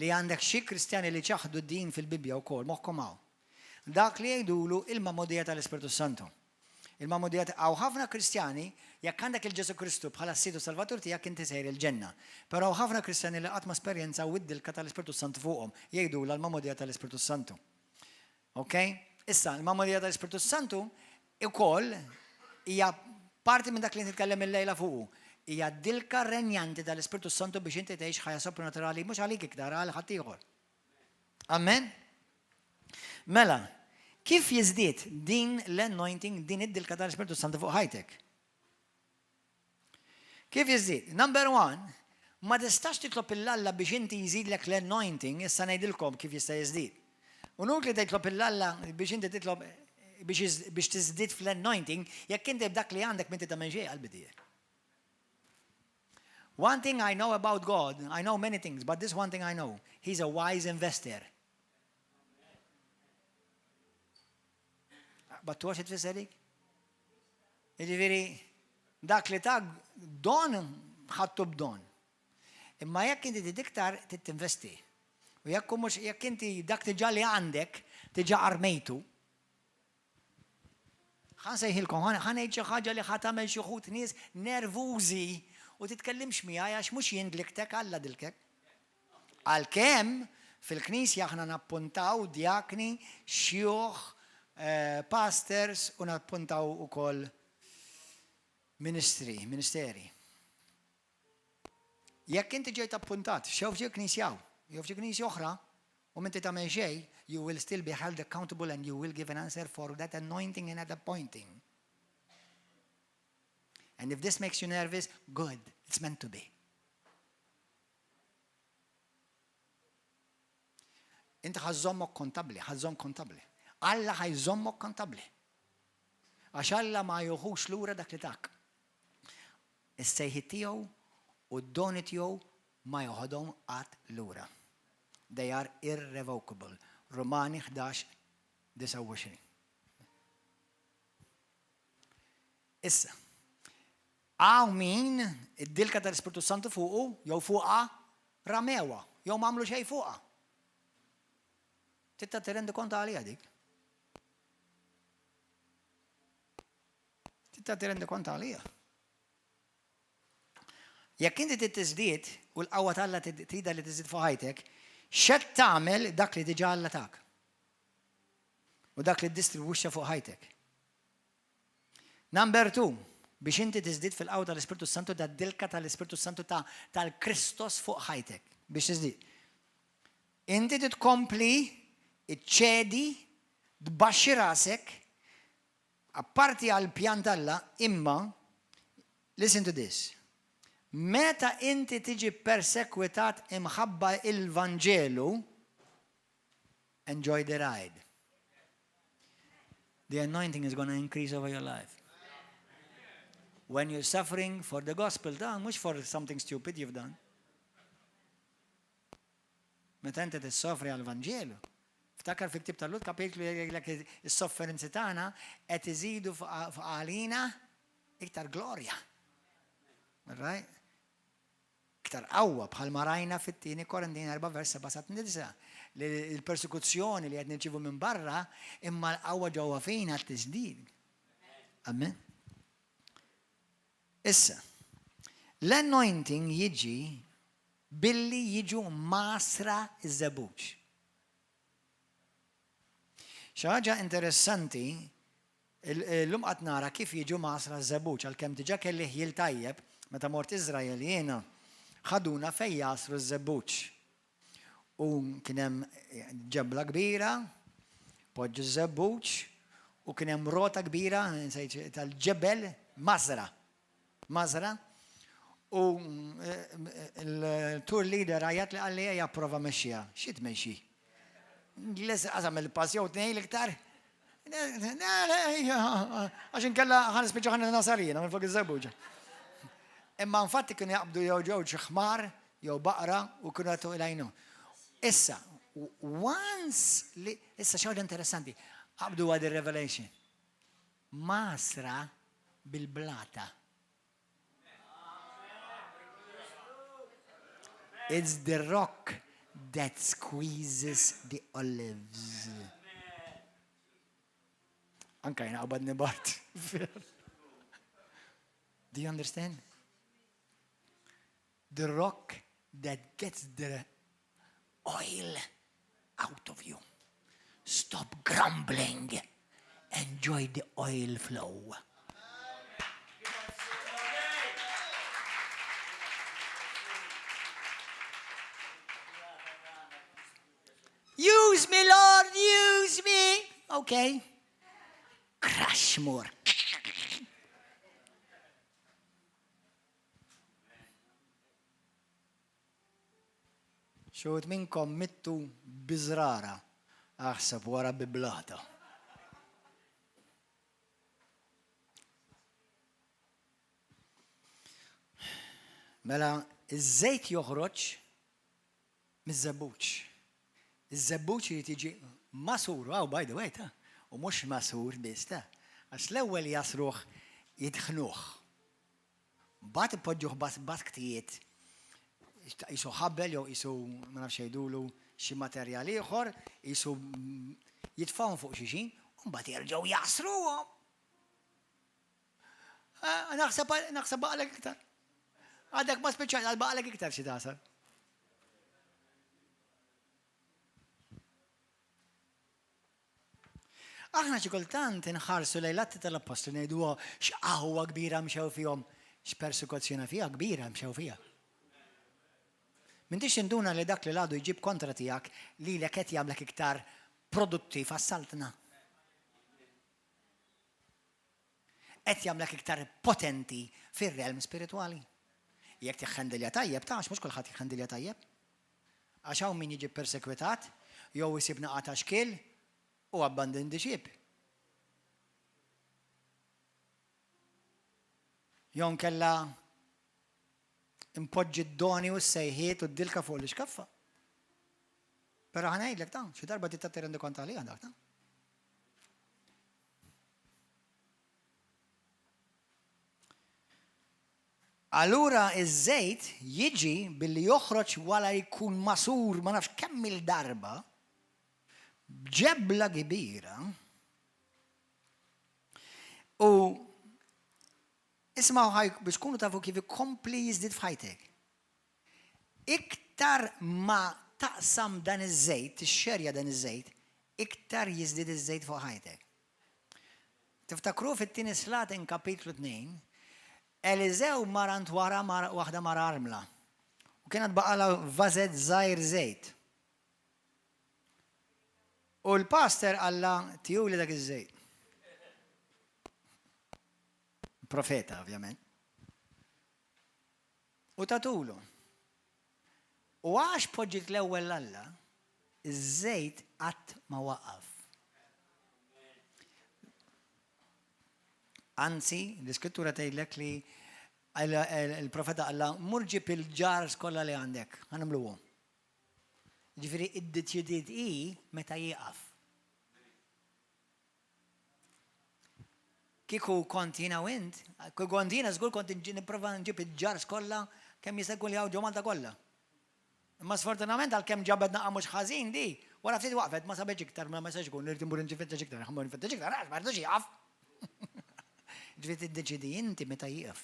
li għandek xi Kristjani li ċaħdu din fil-Bibbja wkoll, moħħkom hawn. Dak li jgħidulu il-magħmudija tal-Ispirtu s-Santu. Il-magħmudija hawn ħafna Kristjani, jekk għandek il Ġesù Kristu bħala s-Sid u Salvatur tiegħek inti sejr il-ġenna. Però hawn ħafna Kristjani li qatt ma esperjenzaw id-dilka tal-Ispirtu s-Santu fuqhom, jgħidulha l-magħmudija tal-Ispirtu s-Santu. Ok? Issa, il-magħmudija tal-Ispirtu s-Santu ukoll hija parti minn dak li nitkellem illejla fuqu. Hija dilka renjanti tal-Ispirtu s-Santu biex inti tgħix ħajja sopranaturali mhux għalik iktar għal ħaddieħor. Amen? Mela, kif jiżdied din l-anointing, din id-dilka tal-Ispirtu Santu fuq ħajtek? Kif jiżdied? Number one, ma tistax titlob il-Alla biex inti jżidlek l-anointing, issa ngħidilkom kif jista' jiżdied. U nuk li titlob il-Alla biex inti titlob biex tiżdied fl-anointing, jekk inti b'dak li għandek m'inti tagħmel xejn għall-bidie. One thing I know about God, I know many things, but this one thing I know, He's a wise investor. Battu għax tfisser dik? Jiġifieri dak li ta' don ħadtu b'don. Imma jekk inti trid iktar trid tinvesti. U jekk mhux jekk inti dak diġà li għandek diġà armejtu, ħa nsejħilkom, ħa ngħid xi ħaġa li ħa tagħmel xi wħud nies nervużi u titkellimx miegħi għax mhux jien dliktek Alla dilkek. Għalkemm fil-Knisja aħna nappuntaw djakni, xjuħ, pastors u nappuntaw ukoll ministri, ministeri. Jekk inti ġejt appuntat, xew f'xi knisja jew f'xi knisja oħra, u m'inti tagħmel xejn, you will still be held accountable and you will give an answer for that anointing and that appointing. And if this makes you nervous, good, it's meant to be. Inti ħa żżommok kontabbli, ħa żżomm kontabbli. Alla ħa jżommok kontabbli. Għax Alla ma joħux lura dak li tak. Is-sejħiet tiegħu u d-doni tiegħu ma joħodhom qatt lura. They are irrevocable. Rumani 11, 29. Issa, hawn min id-dilka tal-Ispirtu Santu fuqu jew fuqha ramewha jew m'għamlu xejn fuqha. Trid tagħti rendikont għaliha dik. Trid tagħti rendikont għaliha. Jekk inti trid tiżdied u l-qawwa t'Alla tridha li tiżdied fuq ħajtek, x'qed tagħmel dak li diġà Alla tak? U dak li ddistribwixxa fuq ħajtek. Number 2, biex inti tiżdied fil-qawwa tal-Ispirtu Santu da dilka tal-Ispirtu Santu ta' tal-Kristos fuq ħajtek biex tiżdied. Inti titkompli iċċedi, tbaxxi rasek, apparti għal pjan t'Alla, imma listen to this. Meta inti tiġi persekwitat imħabba il-Vanġelu, enjoy the ride. The anointing is going to increase over your life. When you're suffering for the gospel, ta' mhux for something stupid you've done. Meta inti tissofri għal-Vanġelu, ftakar fi ktib tal-Lut kapitlu jgħidlek is-sofferenzi tagħna qed iżidu fuq għalina iktar glorja. Right? Iktar qawwa bħalma rajna fit-tieni Korintin 4 vers 7 sa 9 li l-persekuzzjoni li qed nirċievu minn barra imma l-qawwa ġewwa fina tiżdied. Amen. Issa, l-anointing jiġi billi jiġu masra iż-żebbuġ. Xi ħaġa interessanti, illum qatt nara kif jiġu masra ż-żebbuġ għalkemm diġà kelli ħjiel tajjeb meta mort Iżrael jiena ħaduna fejn jagħsru ż-żebbuġ. U kien hemm ġebla kbira, poġġu ż-żebbuġ, u kien hemm rota kbira tal-ġebel mażra. Mażra. U l-tour leader għajat li qalli ejja prova mexxiha. Xi tmexxi? Ingliż qasam il-pass jew tnejn l-iktar. Għax inkella ħa nispiċċa ħa nasar jiena minn fuq iż-żebbuġa. Imma infatti kienu jaqbdu jew ġew xi ħmar jew baqra u kienu jagħtu il-għajnu. Issa, once li, issa xi ħaġa interessanti, qabdu għad revelation. Masra Bil-blata. It's the rock that squeezes the olives. Anka jena qabad nibart. Do you understand? The rock that gets the oil out of you. Stop grumbling. Enjoy the oil flow. Use me, Lord, use me. Okay. Crash more. Xi wħud minnkom mittu bi żrara, aħseb wara bi blata. Mela, iż-żejt joħroġ miż-żebbuġ. Iż-żebbuġ irid jiġi magħsur, oh, by the way, ta' u mhux magħsur biss, ta' għax l-ewwel jagħsruh jidħnuh. Mbagħad ipoġġuh basktijiet qisu ħabel jew qisu ma nafx jgħidulu xi materjal ieħor, qisu jitfgħuhom fuq xi xi, u mbagħad jerġgħu jagħsruhom. Naħseb naħseb baqalek iktar. Għadek ma spiċċajt, għad baqalek iktar xi tagħsar. Aħna xi kultant inħarsu lejn l-Atti tal-Appostli ngħidu oh, x'qawwa kbira mxew fihom, x'persekuzzjoni fiha kbira mxew fiha. M'intix tinduna li dak li l-għadu jġib kontra tiegħek lilek qed jagħmlek iktar produttiv għas-saltna. Qed jagħmlek iktar potenti fir-realm spiritwali. Jekk tiħħendilja tajjeb, ta' għax mhux kulħadd jiħħendilja tajjeb. Għax hawn min jiġi ppersekwitat jew isib naqa ta' xkiel u abandon the ship. Jew nkella impoġġi d-doni u s-sejħiet u d-dilka fuq l-iskaffa. Però ħa ngħidlek ta' xi darba trid tagħti rendikont għaliha dak ta'. Allura iż-żejt jiġi billi joħroġ wara jkun magħsur ma nafx kemm-il darba b'ġebla kbira u ismgħu ħaj biex tkunu tafu kif ikompli jiżdied f'ħajtek. Iktar ma taqsam dan iż-żejt, tixxerja dan iż-żejt, iktar jiżdied iż-żejt fuq ħajtek. Tiftakru fit-tieni Slaten kapitlu 2, Eliżew mar għand wara waħda mara armla u kienet baqalha vażett żgħir żejt. U l-pastor qallha tihuli dak iż-żejt. Profeta, ovvjament. U tatulu. U għax poġġiet l-ewwel 'l Alla, iż-żejt qatt ma waqaf. Anzi, l-Iskrittura tgħidlek li il-profeta qallha, mur ġib il-ġars kollha li għandek, ħa nimluhom. Ġifieri iddeċidiet hi meta jieqaf. Kieku kont jiena u int, kieku kont jiena żgur kont nipprova nġib il-ġars kollha kemm jista' jkun li hawn ġo Malta kollha. Imma sfortunament għalkemm ġabet naqa' mhux ħażin di, wara ftit waqfet ma sabetx iktar ma jistax ikun irid immur nfittex iktar, ħa mmur nfittex iktar għax ma rridux jieqaf. Ġifieri tiddeċiedi inti meta jieqaf.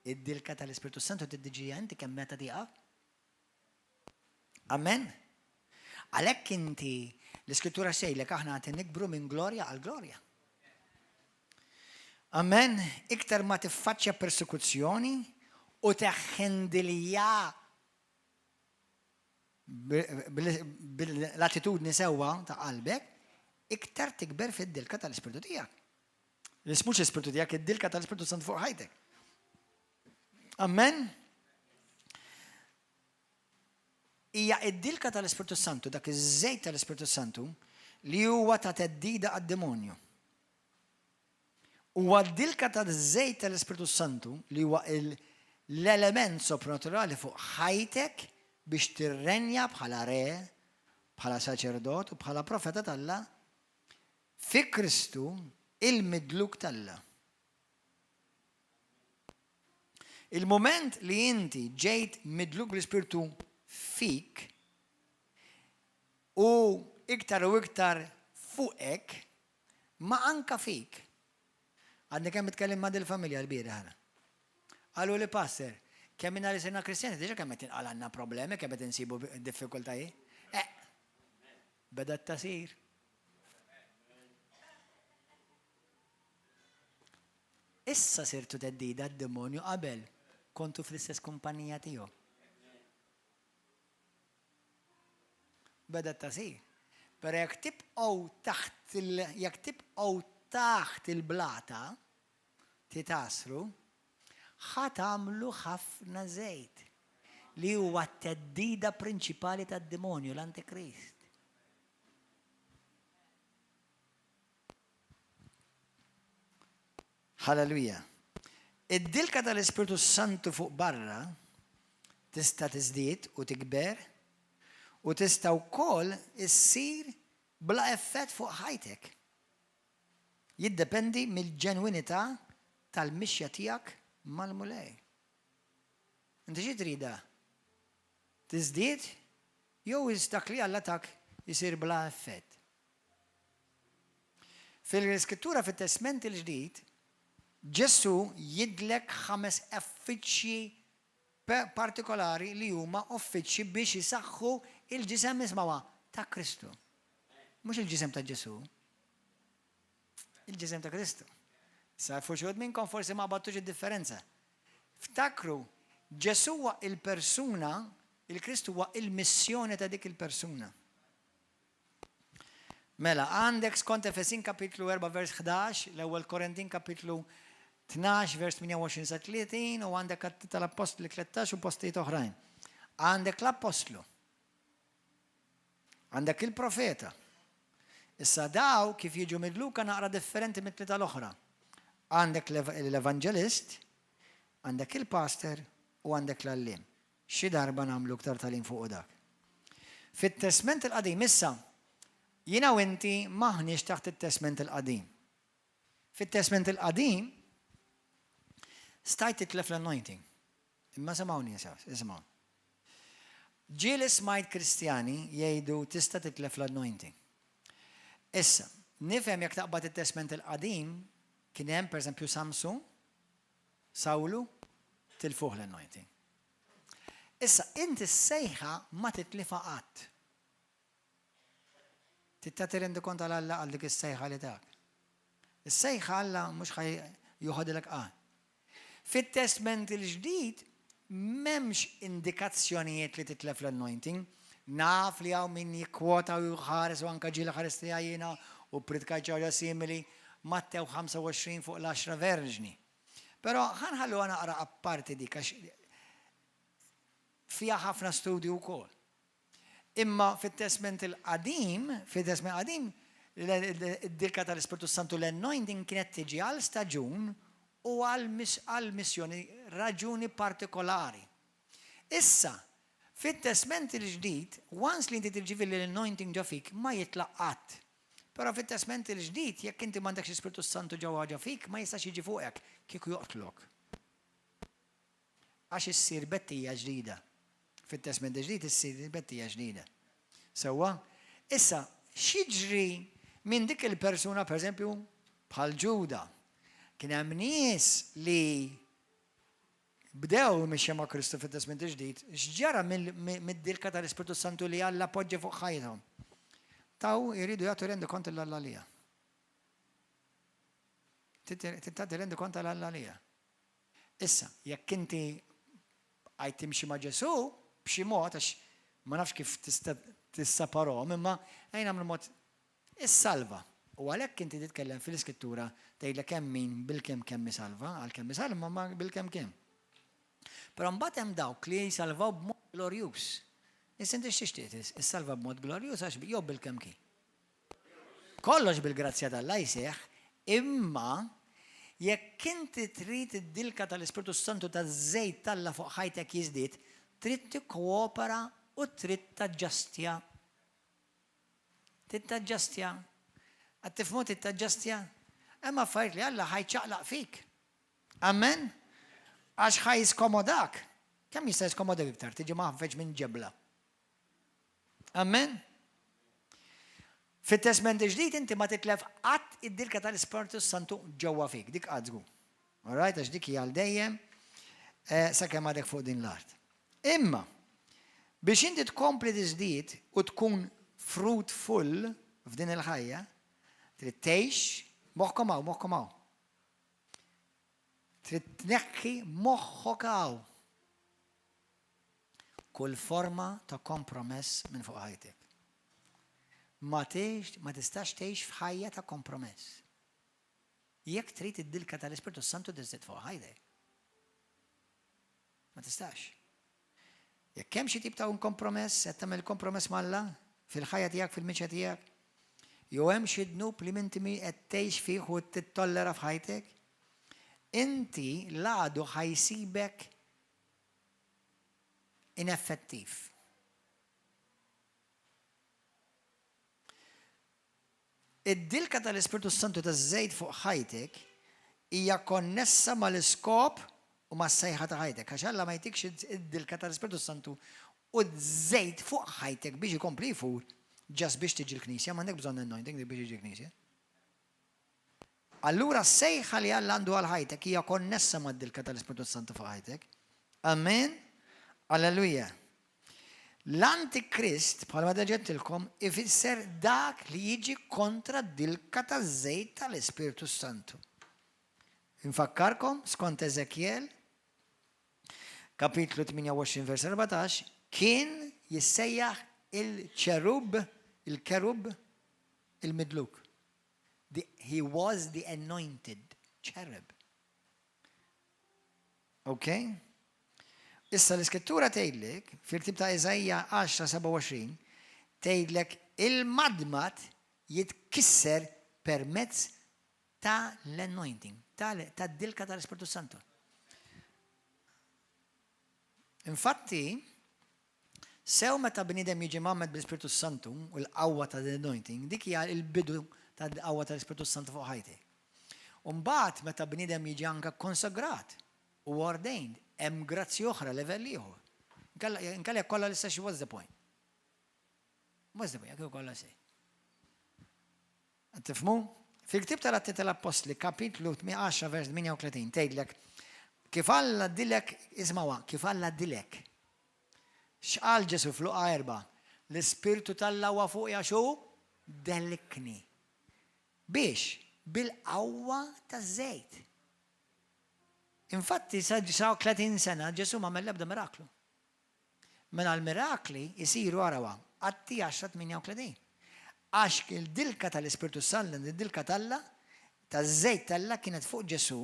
Id-dilka tal-Ispirtu Santu tiddeċidiha inti kemm meta tieqaf. Amen. Għalhekk inti l-Iskrittura xejlek aħna qed nikbru minn glorja għal glorja. Amen. Iktar ma tiffaċċja persekuzzjoni u teħħendilja bil-attitudni sewwa ta' qalbek, iktar tikber fid-dilka tal-Ispirtu tiegħek. Mhux l-Ispirtu tiegħek, id-dilka tal-Ispirtu Sant fuq ħajtek. Amen. Hija id-dilka tal-Ispirtu Santu, dak iż-żejt tal-Ispirtu Santu, li huwa ta' theddida għad-demonju. Huwa d-dilka ta' żejt tal-Ispirtu Santu li huwa l-element sopranaturali fuq ħajtek biex tirrenja bħala re, bħala saċerdot u bħala profeta t'Alla fi Kristu il-midluk t'Alla. Il-mument li inti ġejt midluk bl-Ispirtu fik u iktar u iktar fuqek, ma anka fik. Għadni kemm itkellim ma' dil-familja l-bieraħ għana. Qalu li pastor, kemm minna li sirna Kristjani, diġa kemm qed tinqalgħalna problemi, kemm qed insibu diffikultajiet. Eh, beda t-tasir. Issa sirtu theddida għad-demonju qabel kontu fl-istess kumpanija tiegħu. Beda t-tasir. Però jekk tibqgħu taħt il jekk tibqgħu taħt il-blata titgħassru, ħa tagħmlu ħafna żejt li huwa t-theddida prinċipali tad-demonju, l-Antikrist. Hallelujah. Id-dilka tal-Ispirtu Santu fuq barra tista' tiżdied u tikber u tista' wkoll issir bla effett fuq ħajtek. Jiddependi mill-ġenwinità tal-mixja tiegħek mal-Mulej. Inti xi tridha? Tiżdied jew dak li Alla tak isir bla effett? Fil-Iskrittura fit-Testment il-Ġdid, Ġesù jidlek ħames uffiċċji partikolari li huma uffiċċji biex isaħħu il-ġisem ismawha ta' Kristu. Mhux il-ġisem ta' Ġesù. Il-ġisem ta' Kristu. Sa fuq xi minnkom forsi ma battux id-differenza. Ftakru, Ġesù huwa il-persuna, il-Kristu huwa il-missjoni ta' dik il-persuna. Mela, għandek skont Efesin kapitlu 4 vers 11, l-ewwel Korintin kapitlu 12 vers 28 sa 30 u għandek Atti tal-Appostli 13 u postijiet oħrajn. Għandek l-appostlu. Għandek il-profeta. Issa daw kif jiġu midluka naqra differenti mit-tlieta l-oħra. Għandek l-evanġelist, għandek il-pastor u għandek l-għalliem. Xi darba nagħmlu iktar tagħlim fuqu dak. Fit-Testment il-Qadim issa, jiena u inti m'aħniex taħt it-Testment il-Qadim. Fit-Testment il-Qadim stajt titlef l-anointing. Imma semgħuni isimgħu. Ġieli smajt Kristjani jgħidu tista' titlef l-anointing. Issa, nifhem jekk taqbad it-Testment il-Qadim kien hemm pereżempju Samsun, Sawlu, tilfuh l-anointing. Issa, inti s-sejħa ma titlifha qatt. Trid tagħti rendikont għal Alla għal dik is-sejħa li tak. Is-sejħa Alla mhux ħa joħodilek qatt. Fit-Testment il-Ġdid m'hemmx indikazzjonijiet li titlef l-anointing. Naf li hawn min jikkwota u jħares u anka ġieli ħarist liha jiena u ppritkajt xi ħaġa simili, Mattew 25 fuq l-għaxra verġni. Però ħa nħalluha naqra apparti dik għax fiha ħafna studju wkoll. Imma fit-Testment il-Qadim, fit-Testment Qadim, id-dilka tal-Ispirtu Santu l-anointing kienet tiġi għal staġun u għal missjoni raġuni partikolari. Issa, fit-Testment il-Ġdid, once li inti tirċievi l-anointing ġo fik, ma jitlaq qatt. Però fit-Testment il-Ġdid, jekk inti m'għandekx l-Ispirtu s-Santu ġewwa ġo fik, ma jistax jiġi fuqek, kieku joqtlok. Għax issir bettija ġdida. Fit-Testment il-Ġdid issir bettija ġdida. Sewwa? Issa, x'jiġri minn dik il-persuna, pereżempju, bħal Ġuda? Kien hemm nies li bdew mixja ma' Kristu fit-Testment il-Ġdid, x'ġara mid-dilka tal-Ispirtu Santu li Alla poġġa fuq ħajjithom? Taw iridu jagħtu rendikont lil Alla għaliha. Tagħti rendikont għal Alla għaliha. Issa, jekk inti għajt timxi ma' Ġesù b'xi mod għax ma nafx kif tista' tissaparhom, imma ejja nagħmlu mod Issalva. U għalhekk inti titkellem fil-Iskrittura tgħidlek hemm min bilkemm kemm isalva, għalkemm isalva ma bilkemm kemm. Però mbagħad hemm dawk li jsalvaw b'mod glorjuż. Issa inti x'tixtieq issalva b'mod glorjuż għax jew bilkemm kien. Kollox bil-grazzja t'Alla jseħħ, imma jekk inti trid id-dilka tal-Ispirtu Santu taż-żejt t'Alla fuq ħajtek jiżdied, trid tikkoopera u trid taġġastja Tittaġġastja. Qed tifhmu tittaġġastja? Hemm affarijiet li Alla ħa jċaqlaq fik. Amen? Għax ħa jiskomodak. Kemm jista' jiskomodak iktar? Tiġi maħfeġ minn ġebla. Amen? Fit-Testment il-Ġdid inti ma titlef qatt id-dilka tal-Ispirtu Santu ġewwa fik, dik qatt żgur. All right, għax dik hija għal dejjem eh, sakemm għadek fuq din l-art. Imma biex inti tkompli tiżdied u tkun fruitful f'din il-ħajja, trid tgħix moħħkom hawn, moħħkom hawn. Trid tneħħi moħħok hawn. Kull forma ta' kompromess minn fuq ħajtek. Ma tgħix, ma tistax tgħix f'ħajja ta' kompromess. Jekk trid id-dilka tal-Ispirtu Santu tiżdied fuq ħajtek. Ma tistax. Jekk hemm xi tip ta' un kompromess, qed tagħmel kompromess m'Alla fil-ħajja tiegħek, fil-miċja tiegħek, jew hemm xi dnub li minti qed tgħix fih u tittollera f'ħajtek, inti l-għadu ħa jsibek ineffettiv. Id-dilka tal-Ispirtu s-Santu taż-żejt fuq ħajtek hija konnessa mal-iskop u mas-sejħa ta' ħajtek, għax Alla ma jtikx id-dilka tal-Ispirtu s-Santu u ż-żejt fuq ħajtek biex ikompli jfur just biex tiġi l-knisja, m'għandek bżonn anointing biex tiġi l-knisja. Allura s-sejħa li Alla għandu għal ħajtek hija konnessa mad-dilka tal-Ispirtu Santu fuq ħajtek. Amen. Alleluja. L-Antikrist, bħalma diġà għedtilkom, ifisser dak li jiġi kontra d-dilka taż-żejt tal-Ispirtu Santu. Infakkarkom, skont Eżekjel, kapitlu 28 vers 14, kien jissejjaħ il-ċerub, il-kerub, il-midluk. The, he was the anointed cherub. Ok? Issa l-iskrittura tgħidlek, fil-ktib ta' Iżaija 10-27, tgħidlek il-madmad jitkisser permezz ta' l-anointing, ta' dilka tal-Ispirtu Santu. Infatti, sew meta bniedem jiġi mgħammed bl-Ispirtu s-Santu u l-qawwa ta' l-anointing, dik hija l-bidu tal-qawwa tal-Ispirtu s-Santu fuq ħajti. U mbagħad meta bniedem jiġi anke kkonsagrat u ordained, hemm grazzja oħra, level ieħor. Inkella jekk kollha l-istess what's the point? What's the point? Jekk kollha l-istess. Tifhmu? Fil-ktieb tal-Atti tal-Appostli, kapitlu 10 vers 38, tgħidlek kif Alla dilek, ismawha, kif Alla dilek. X'qal Ġesu f'Luqa 4? L-Ispirtu t'Alla huwa fuqi għax hu delikni. Biex? Bil-qawwa taż-żejt. Infatti, sa 30 sena Ġesu ma għamel l-ebda miraklu. Mela l-mirakli jsiru arawha, Atti 10:38. Għax il-dilka tal-Ispirtu s-Santu, id-dilka t'Alla, taż-żejt t'Alla kienet fuq Ġesù,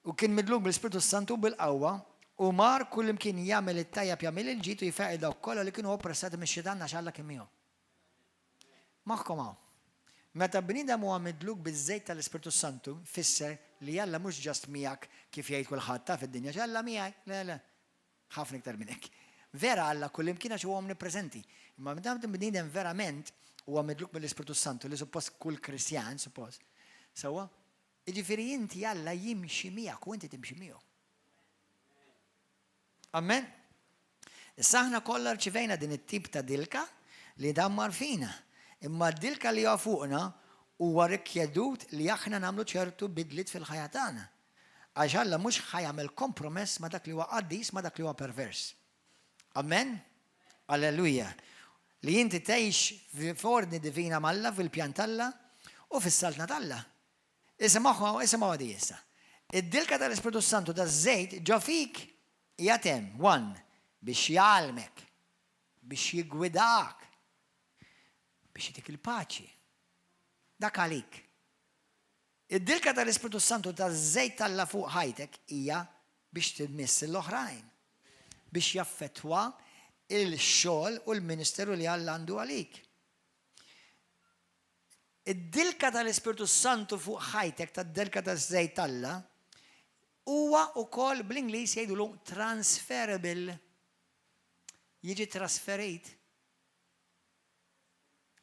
u kien midluk bl-Ispirtu s-Santu bil-qawwa, u mar kullimkien jagħmel it-tajjeb jagħmel il-ġid u jfejjaq dawk kollha li kienu oppressati mix-xitan għax Alla kien miegħu. Moħħkom hawn. Meta bniedem huwa midluk biż-żejt tal-Ispirtu s-Santu, jfisser li Alla mhux just miegħek kif jgħid kulħadd taf id-dinja, għax Alla miegħi. Le, le. Ħafna iktar minn hekk. Vera Alla kullimkien għax huwa omnipreżenti. Imma meta bniedem verament huwa midluk mill-Ispirtu Santu li suppost kull Kristjan suppost. Sewwa? Jiġifieri inti Alla jimxi miegħek u inti timxi miegħu. Amen? Issa aħna kollha rċivejna din it-tip ta' dilka li dammar fina. Imma d-dilka li huwa fuqna huwa rikjedut li aħna nagħmlu ċertu bidliet fil-ħajja tagħna. Għax Alla mhux ħa jagħmel kompromess ma' dak li huwa qaddis ma' dak li huwa pervers. Amen? Alleluja. Li inti tgħix f'ordni divina m'Alla, fil-pjan t'Alla u fis-saltna t'Alla. Isimgħu, isimgħu di issa. Id-dilka tal-Ispirtu Santu daż-żejt ġo fik qiegħed hemm, one, biex jgħallmek, biex jiggwidak, biex jtik il-paċi. Dak għalik. Id-dilka tal-Ispirtu s-Santu taż-żejt t'Alla fuq ħajtek hija biex tmiss lill-oħrajn, biex jaffettwa l-xogħol u l-ministeru li Alla għandu għalik. Id-dilka tal-Ispirtu s-Santu fuq ħajtek, tad-dilka taż-żejt t'Alla, huwa wkoll bl-Ingliż jgħidulu transferable. Jiġi trasferit.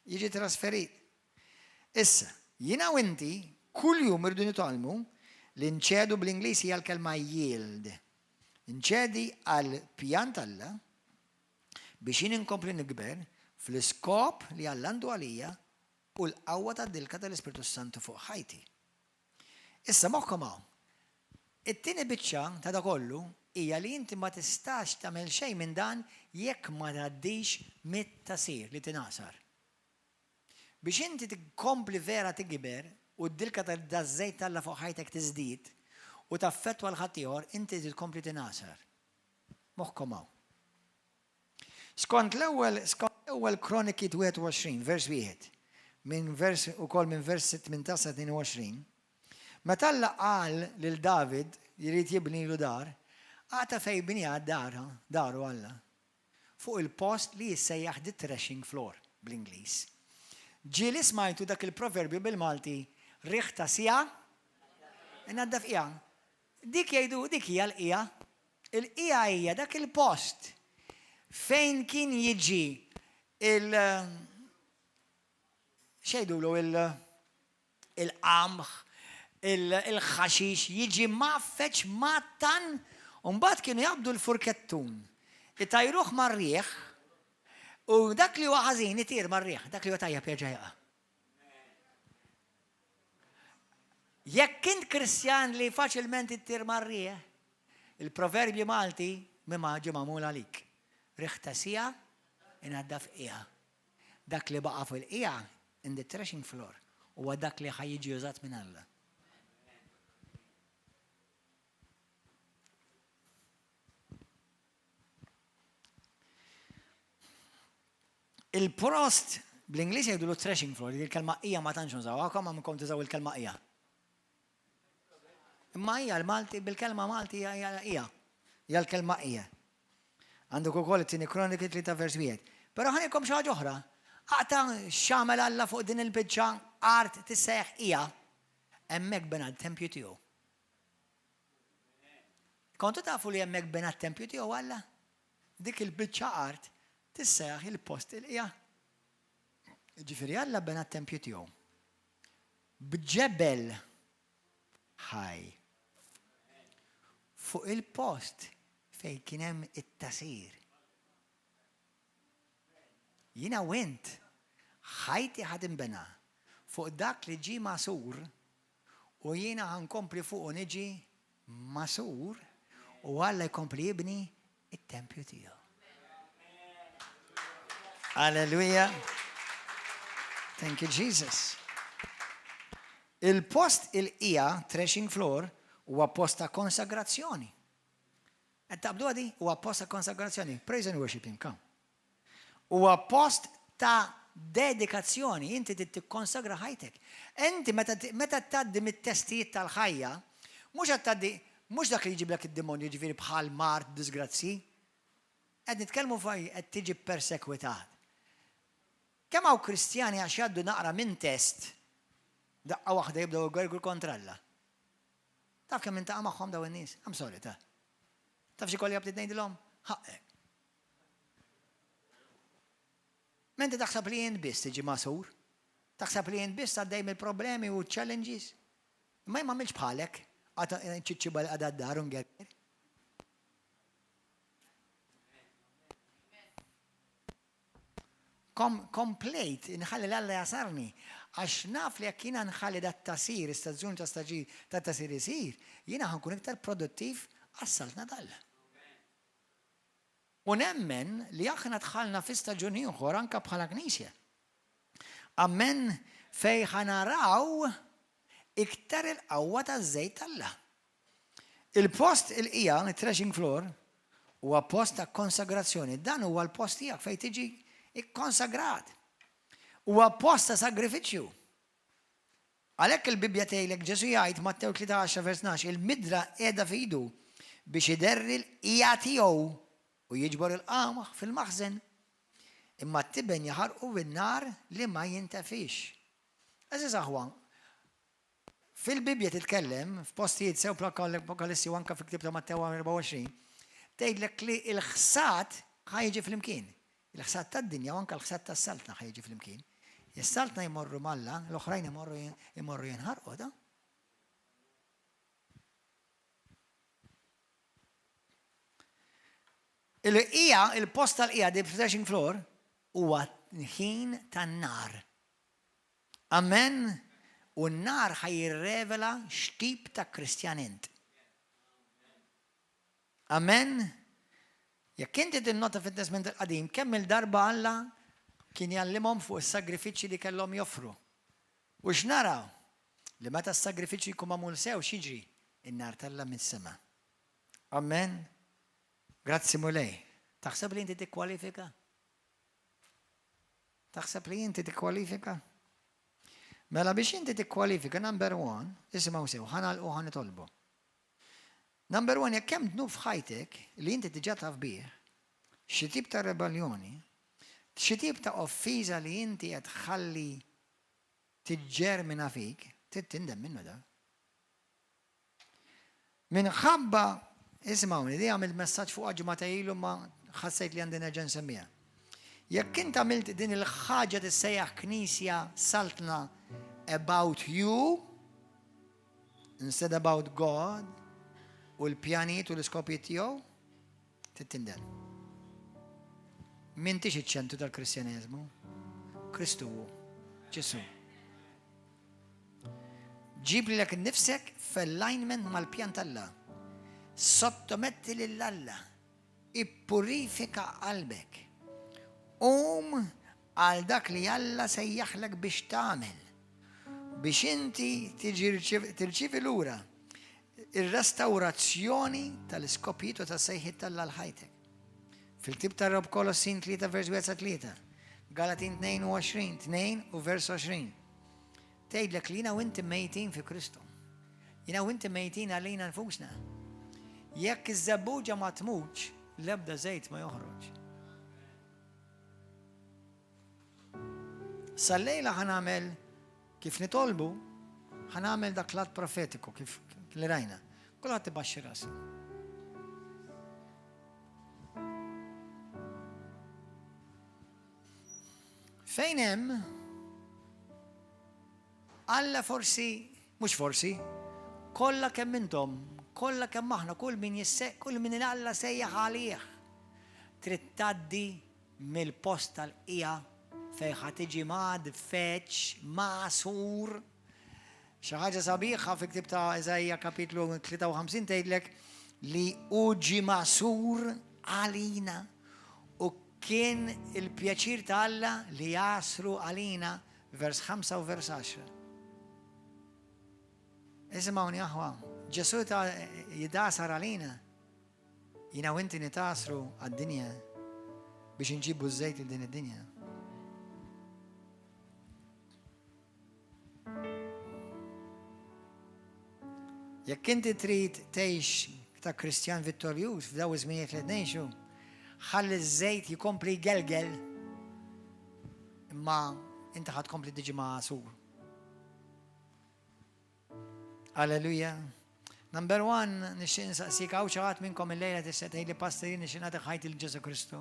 Jiġi trasferit. Issa, jiena u inti kuljum irridu nitgħallmu Li nċedu bl-Ingliż hija l-kelma yield. Nċedi għal pjan t'Alla biex jien inkompli nikber fl-iskop li Alla għandu għalija u l-qawwa tad-dilka tal-Ispirtu s-Santu fuq ħajti. Issa moħħkom hawn. It-tieni biċċa ta' da kollu hija li inti ma tistax tagħmel xejn minn dan jekk ma tgħaddix mit-tagħsir li tingħasar. Biex inti tkompli vera tikber u d-dilka ta' daż-żejt t'Alla fuq ħajtek tiżdied u taffettwa 'l ħaddieħor, inti trid tkompli tingħasar. Moħħkom hawn. Skont l-ewwel skont l-ewwel Kroniki 21, vers wieħed, minn vers ukoll minn vers 18 sa 22, meta Alla qal lil David jrid jibnilu dar, aqta' fejn bniha d-dar, daru Alla. Fuq il-post li jissejjaħ the threshing floor bl-Ingliż. Ġieli smajtu dak il-proverbju bil-Malti riħ ta' siegħa inaddaf qiegħa. Dik jgħidu dik hija l-qiegħa. Il-qiegħa hija dak il-post fejn kien jiġi il x'jgħidulu il il-qamħ, il-ħaxix jiġi mgħaffeġ, mgħattan, u mbagħad kienu jaqbdu l-furkettun, itajruh mar-riħ, u dak li huwa ħażin itir mar-riħ, dak li huwa tajjeb jerġa' jaqa'. Jekk int Kristjan li faċilment ittir mar-riħ, il-proverbju Malti mimma ġie magħmul għalik. Riħ ta' siegħa inaddaf qiegħa. Dak li baqa' fil-qiegħa, in the threshing floor, huwa dak li ħa jiġi użat minn Alla. Il-prost bl-Ingliż jgħidulu threshing floor, il-kelma hija ma tantx nużawha, kemm għamkom tużaw il-kelma hija. Imma hija l-Malti bil-kelma Malti hija hija. Hija l-kelma hija. Għandek ukoll it-tieni Kroniki 3 vers 1. Però ħa ngħidilkom xi ħaġa oħra. Aqta' x'għamel Alla fuq din il-biċċa art tissejjaħ hija. Hemmhekk bena t-tempju tiegħu. Kontu tafu li hemmhekk bena t-tempju tiegħu Alla? Dik il-biċċa art tissejjaħ il-post il-qija. Ġifieri Alla bena t-tempju tiegħu. B'ġebel ħaj. Fuq il-post fejn kien hemm it-tagħsir. Jiena u int, ħajti ħa tinbena fuq dak li ġie magħsur u jiena ħa nkompli fuqu niġi magħsur u Alla jkompli jibni it-tempju tiegħu. Alleluja. Thank you, Jesus. Il-post il-qija, threshing floor, huwa post ta' konsagrazzjoni. Qed taqbdu għadi? Huwa post ta' konsagrazzjoni. Praise and worship him, come. Huwa post ta' dedikazzjoni, inti trid tikkonsagra ħajtek. Inti meta meta tgħaddi mit-testijiet tal-ħajja, mhux qed tgħaddi mhux dak li jġiblek id-demonju ġifieri bħal mard disgrazzji. Qed nitkellmu fuq qed tiġi persekwitat. Kemm hawn Kristjani għax jgħaddu naqra minn test daqqa waħda jibdew jgergru kontra Alla. Taf kemm intaqa' magħhom dawn in-nies? I'm sorry ta. Taf xi kolli bdiet ngħidilhom? Ħaqqek. Menti taħseb li jien biss tiġi masur? Taħseb li jien biss għaddej mill-problemi u challenges? Imma jien m'għamilx bħalek, ċiċċi bal għadha d-dar u ngerger. Komplejt inħalli l-Alla jasarni, għax naf li jekk jiena nħalli dat-tasir, istaġun ta' staġir ta' tasir isir, jiena ħankun iktar produttiv għas-saltna t'Alla. U nemmen li aħna dħalna fi staġun ieħor anke bħala Knisja. Ammen fejn ħa naraw iktar il-qawwa taż-żejt t'Alla. Il-post il-qija, it-threshing floor, huwa post ta' konsagrazzjoni. Dan huwa l-post tiegħek fejn tiġi ikkonsagrat. Huwa post ta' sagrifiċċju. Għalhekk il-Bibbja tgħidlek Ġesù jgħid Mattew 13 vers 12 il-midra qiegħda f'idu biex iderri l-qija tiegħu u jiġbor il-qamħ fil-maħżen. Imma t-tiben jaħarqu bin-nar li ma jintefix. Għeżież aħwa, fil-Bibbja titkellem f'postijiet sew fl-Apokalissi u anke fil-ktieb ta' Mattew 24, tgħidlek li l-ħsad ħa jiġi flimkien. Il-ħsad tad-dinja u anke l-ħsad tas-saltna ħa jiġi flimkien. Is-saltna jmorru m'Alla, l-oħrajn imorru imorru jinħarqu, da. Il-qija, il-post tal-qija, the threshing floor, huwa ħin tan-nar. Amen? U n-nar ħa jirrevela x'tip ta' Kristjan int. Amen? Jekk inti tinnota fit-Testment il-Qadim, kemm il-darba Alla kien jgħallimhom fuq is-sagrifiċċji li kellhom joffru. U x'naraw? Li meta s-sagrifiċċju jkun magħmul sew x'jiġri? In-nar t'Alla mis-sema. Amen? Grazzi Mulej. Taħseb li inti tikkwalifika? Taħseb li inti tikkwalifika? Mela biex inti tikkwalifika, number one, isimgħu sew, ħa nagħlqu ħa nitolbu. Number one, jekk hemm dnub f'ħajtek li inti diġà taf bih, xi tip ta' rebelljoni, xi tip ta' offiża li inti qed tħalli tiġġermina fik, trid tindem minnu dak. Minħabba, isimgħuni, di għamilt messaġġ fuqha ġimgħatej ilu ma ħassejt li għandi nerġa' nsemmiha. Jekk int għamilt din il-ħaġa tissejjaħ knisja saltna about you instead about God u l-pjanijiet u l-iskopijiet tiegħu, trid tindem. M'intix iċ-ċentru tal-Kristjaneżmu. Kristu hu. Ġesu. Ġib lilek innifsek f'alignment mal-pjan t'Alla. Sottometti lil Alla. Ippurifika qalbek. Qum għal dak li Alla sejjaħlek biex tagħmel. Biex inti tirċievi lura ir-restawrazzjoni tal-iskopijiet u tas-sejħiet t'Alla għal ħajtek. Fil-ktieb tar-Rob Kolossin 3 vers 1 sa 3, Galatin 22, 2 u vers 20. Tgħidlek li jiena u inti mejtin fi Kristu. Jiena u inti mejtin għalina nfusna. Jekk iż-żebbuġa ma tmutx, l-ebda żejt ma joħroġ. Sal-lejla ħa nagħmel kif nitolbu, ħa nagħmel dak l-att profetiku kif li rajna. Kulħadd ibaxxi rasu. Fejn hemm Alla forsi, mhux forsi, kollha kemm intom, kollha kemm aħna, kull min jisse, kull min Alla sejjaħ għalih. Trid tgħaddi mill-post tal-qija fejn ħa tiġi mgħadfeġ, magħsur. Xi ħaġa sabiħa fi ktieb ta' Iżaija kapitlu 53 tgħidlek li hu ġie magħsur għalina u kien il-pjaċir ta' Alla li jagħsru għalina vers 5 u vers 10. Isimgħuni aħwa, Ġesù ta' jidasar għalina. Jiena u inti nitgħasru għad-dinja biex inġibu ż-żejt lil din id-dinja. Jekk inti trid tgħix ta' Kristjan vittorjuż f'daw iż-żminijiet li ngħixu, ħalli ż-żejt jkompli jgelgel imma inti ħad tkompli tiġi magħsur. Alleluja. Number one, nixtieq insaqsik hawn xi ħadd minnkom illejla tista' tgħidli pastor jien nixtieq nagħti ħajti lil Ġesù Kristu.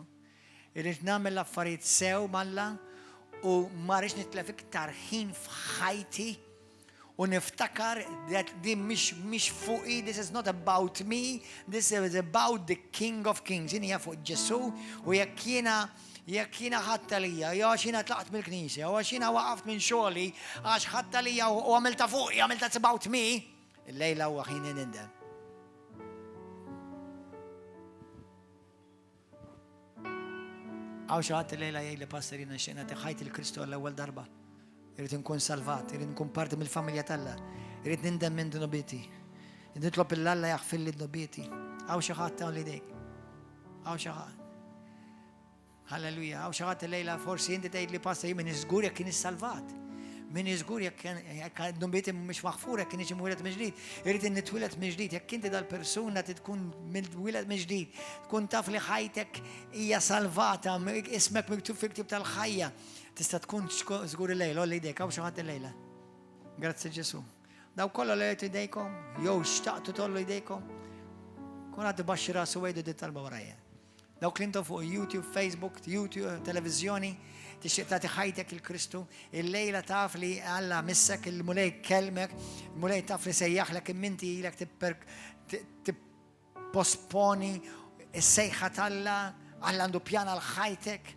Irrid nagħmel l-affarijiet sew m'Alla u ma rridx nitlef iktar ħin f'ħajti u niftakar that din mhix mhix fuqi, this is not about me, this is about the King of Kings. Din hija fuq Ġesù u jekk jiena Jekk jiena ħadt għalija, jew għax jiena tlaqt mill-knisja, jew għax jiena waqaft minn xogħli, għax ħadt għalija u għamiltha fuqi, għamiltha it's about me, illejla huwa ħin li nindem. Hawn xi ħadd illejla jgħidli pastor jiena nixtieq nagħti ħajti lil Kristu għall-ewwel darba. Irrid inkun salvat, irrid nkun parti mill-familja t'Alla, irrid nindem minn dnubieti. Nitlob lil Alla jaħfirli dnubieti. Hawn xi ħadd hawn idejk. Hawn xi ħadd. Halleluja, hawn xi ħadd illejla forsi inti tgħid li pastor jien minix żgur jekk kienx salvat. Minix żgur jekk jekk dnubieti mhumiex maħfura jekk kienx imwieled mill-ġdid. Irrid nitwieled mill-ġdid jekk inti dal-persuna trid tkun mitwieled mill-ġdid, tkun taf li ħajtek hija salvata, ismek miktub fil-ktieb tal-ħajja. Tista' tkun żgur illejla, għolli jdejk, hawn xi ħadd illejla. Grazzi Ġesu. Dawk kollha li għolejtu jdejkom, jew xtaqtu tgħollu jdejkom, kun għad baxxi rasu għidu dit talba warajja. Dawk li intom fuq YouTube, Facebook, YouTube, televiżjoni, tixtieq tagħti ħajtek lil Kristu, illejla taf li Alla missek, il-Mulej kellmek, il-Mulej taf li sejjaħlek imma inti ilek tipposponi. Is-sejħa t'Alla, Alla għandu pjan għal ħajtek.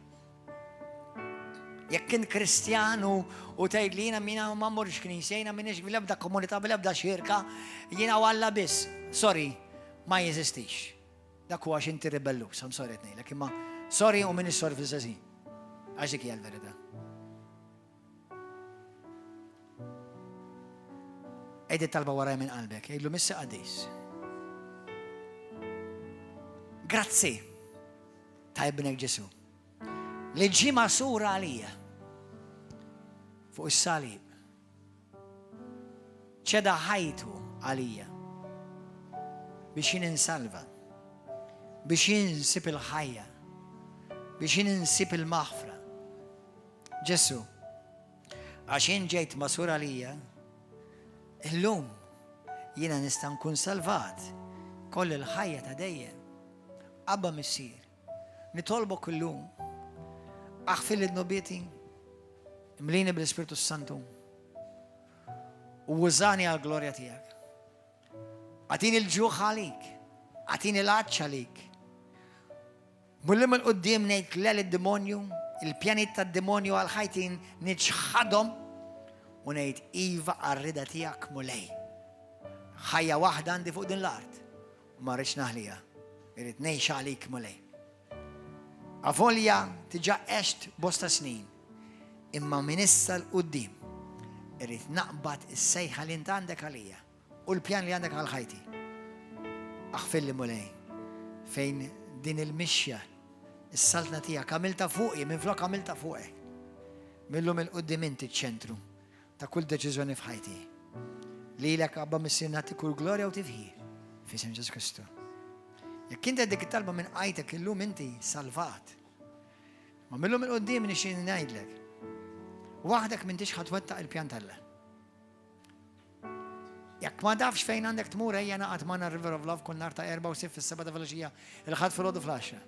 Jekk kien Kristjan u tgħid li jiena mina ma mmurx knisja, jiena m'iniex bl-ebda komunità, bl-ebda xirka, jiena u Alla biss. Sorry, ma jeżistix. Dak huwa għax inti ribellus, I'm sorry qed ngħidlek, imma sorry u m'iniex sorry fl-istess ħin. Għax dik hija l-verità. Għid it-talba warajja minn qalbek, għidlu Missi Qaddis. Grazzi ta' ibnek Ġesu li ġie masura għalija fuq is-salib. Ċeda ħajtu għalija biex jien insalva, biex jien insib il-ħajja, biex jien insib il-maħfra. Ġesu, għax jien ġejt masur għalija, illum jiena nista' nkun salvat koll il-ħajja ta' dejjem. Abba Missier, nitolbok illum, aħfir id-dnubieti, imlini bl-Ispirtu Santu u użani għal-glorja tiegħek. Agħtini l-ġuħ għalik, agħtini l-għatx għalik. Mil-lum 'il quddiem ngħid le lid-demonju, il-pjanijiet tad-demonju għal ħajti niċħadhom u ngħid iva għar-rieda tiegħek Mulej. Ħajja waħda għandi fuq din l-art u ma rridx naħliha. Irrid ngħix għalik Mulej. Avolja diġà għext bosta snin, imma minn issa 'l quddiem irrid naqbad is-sejħa li int għandek għalija u l-pjan li għandek għal ħajti. Aħfirli Mulej fejn din il-mixja is-saltna tiegħek għamilta fuqi minflok għamilta fuqek. Millum 'il quddiem inti ċ-ċentru ta' kull deċiżjoni f'ħajti. Lilek Abba Missier nagħti kull glorja u tifħir f'isem Ġesu Kristu. Jekk inti dik it-talba minn qajtek illum inti salvat. Ma millum 'il quddiem nixtieq ngħidlek. Waħdek m'intix ħa twettaq il-pjan t'Alla. Jekk ma tafx fejn għandek tmur ejja naqat magħna River of Love kull nhar ta' Erbgħa u Sibt fis-sebgħa ta' filgħaxija, il-Ħadd filgħodu fl-għaxra.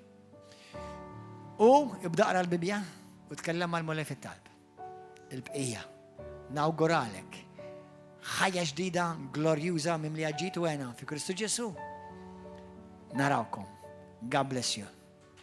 U ibda qra l-Bibbja u tkellem mal-Mulej fit-talb. Il-bqija, nawguralek ħajja ġdida glorjuża mimlija ġid u hena fi Kristu Ġesu. Narawkom. God bless you.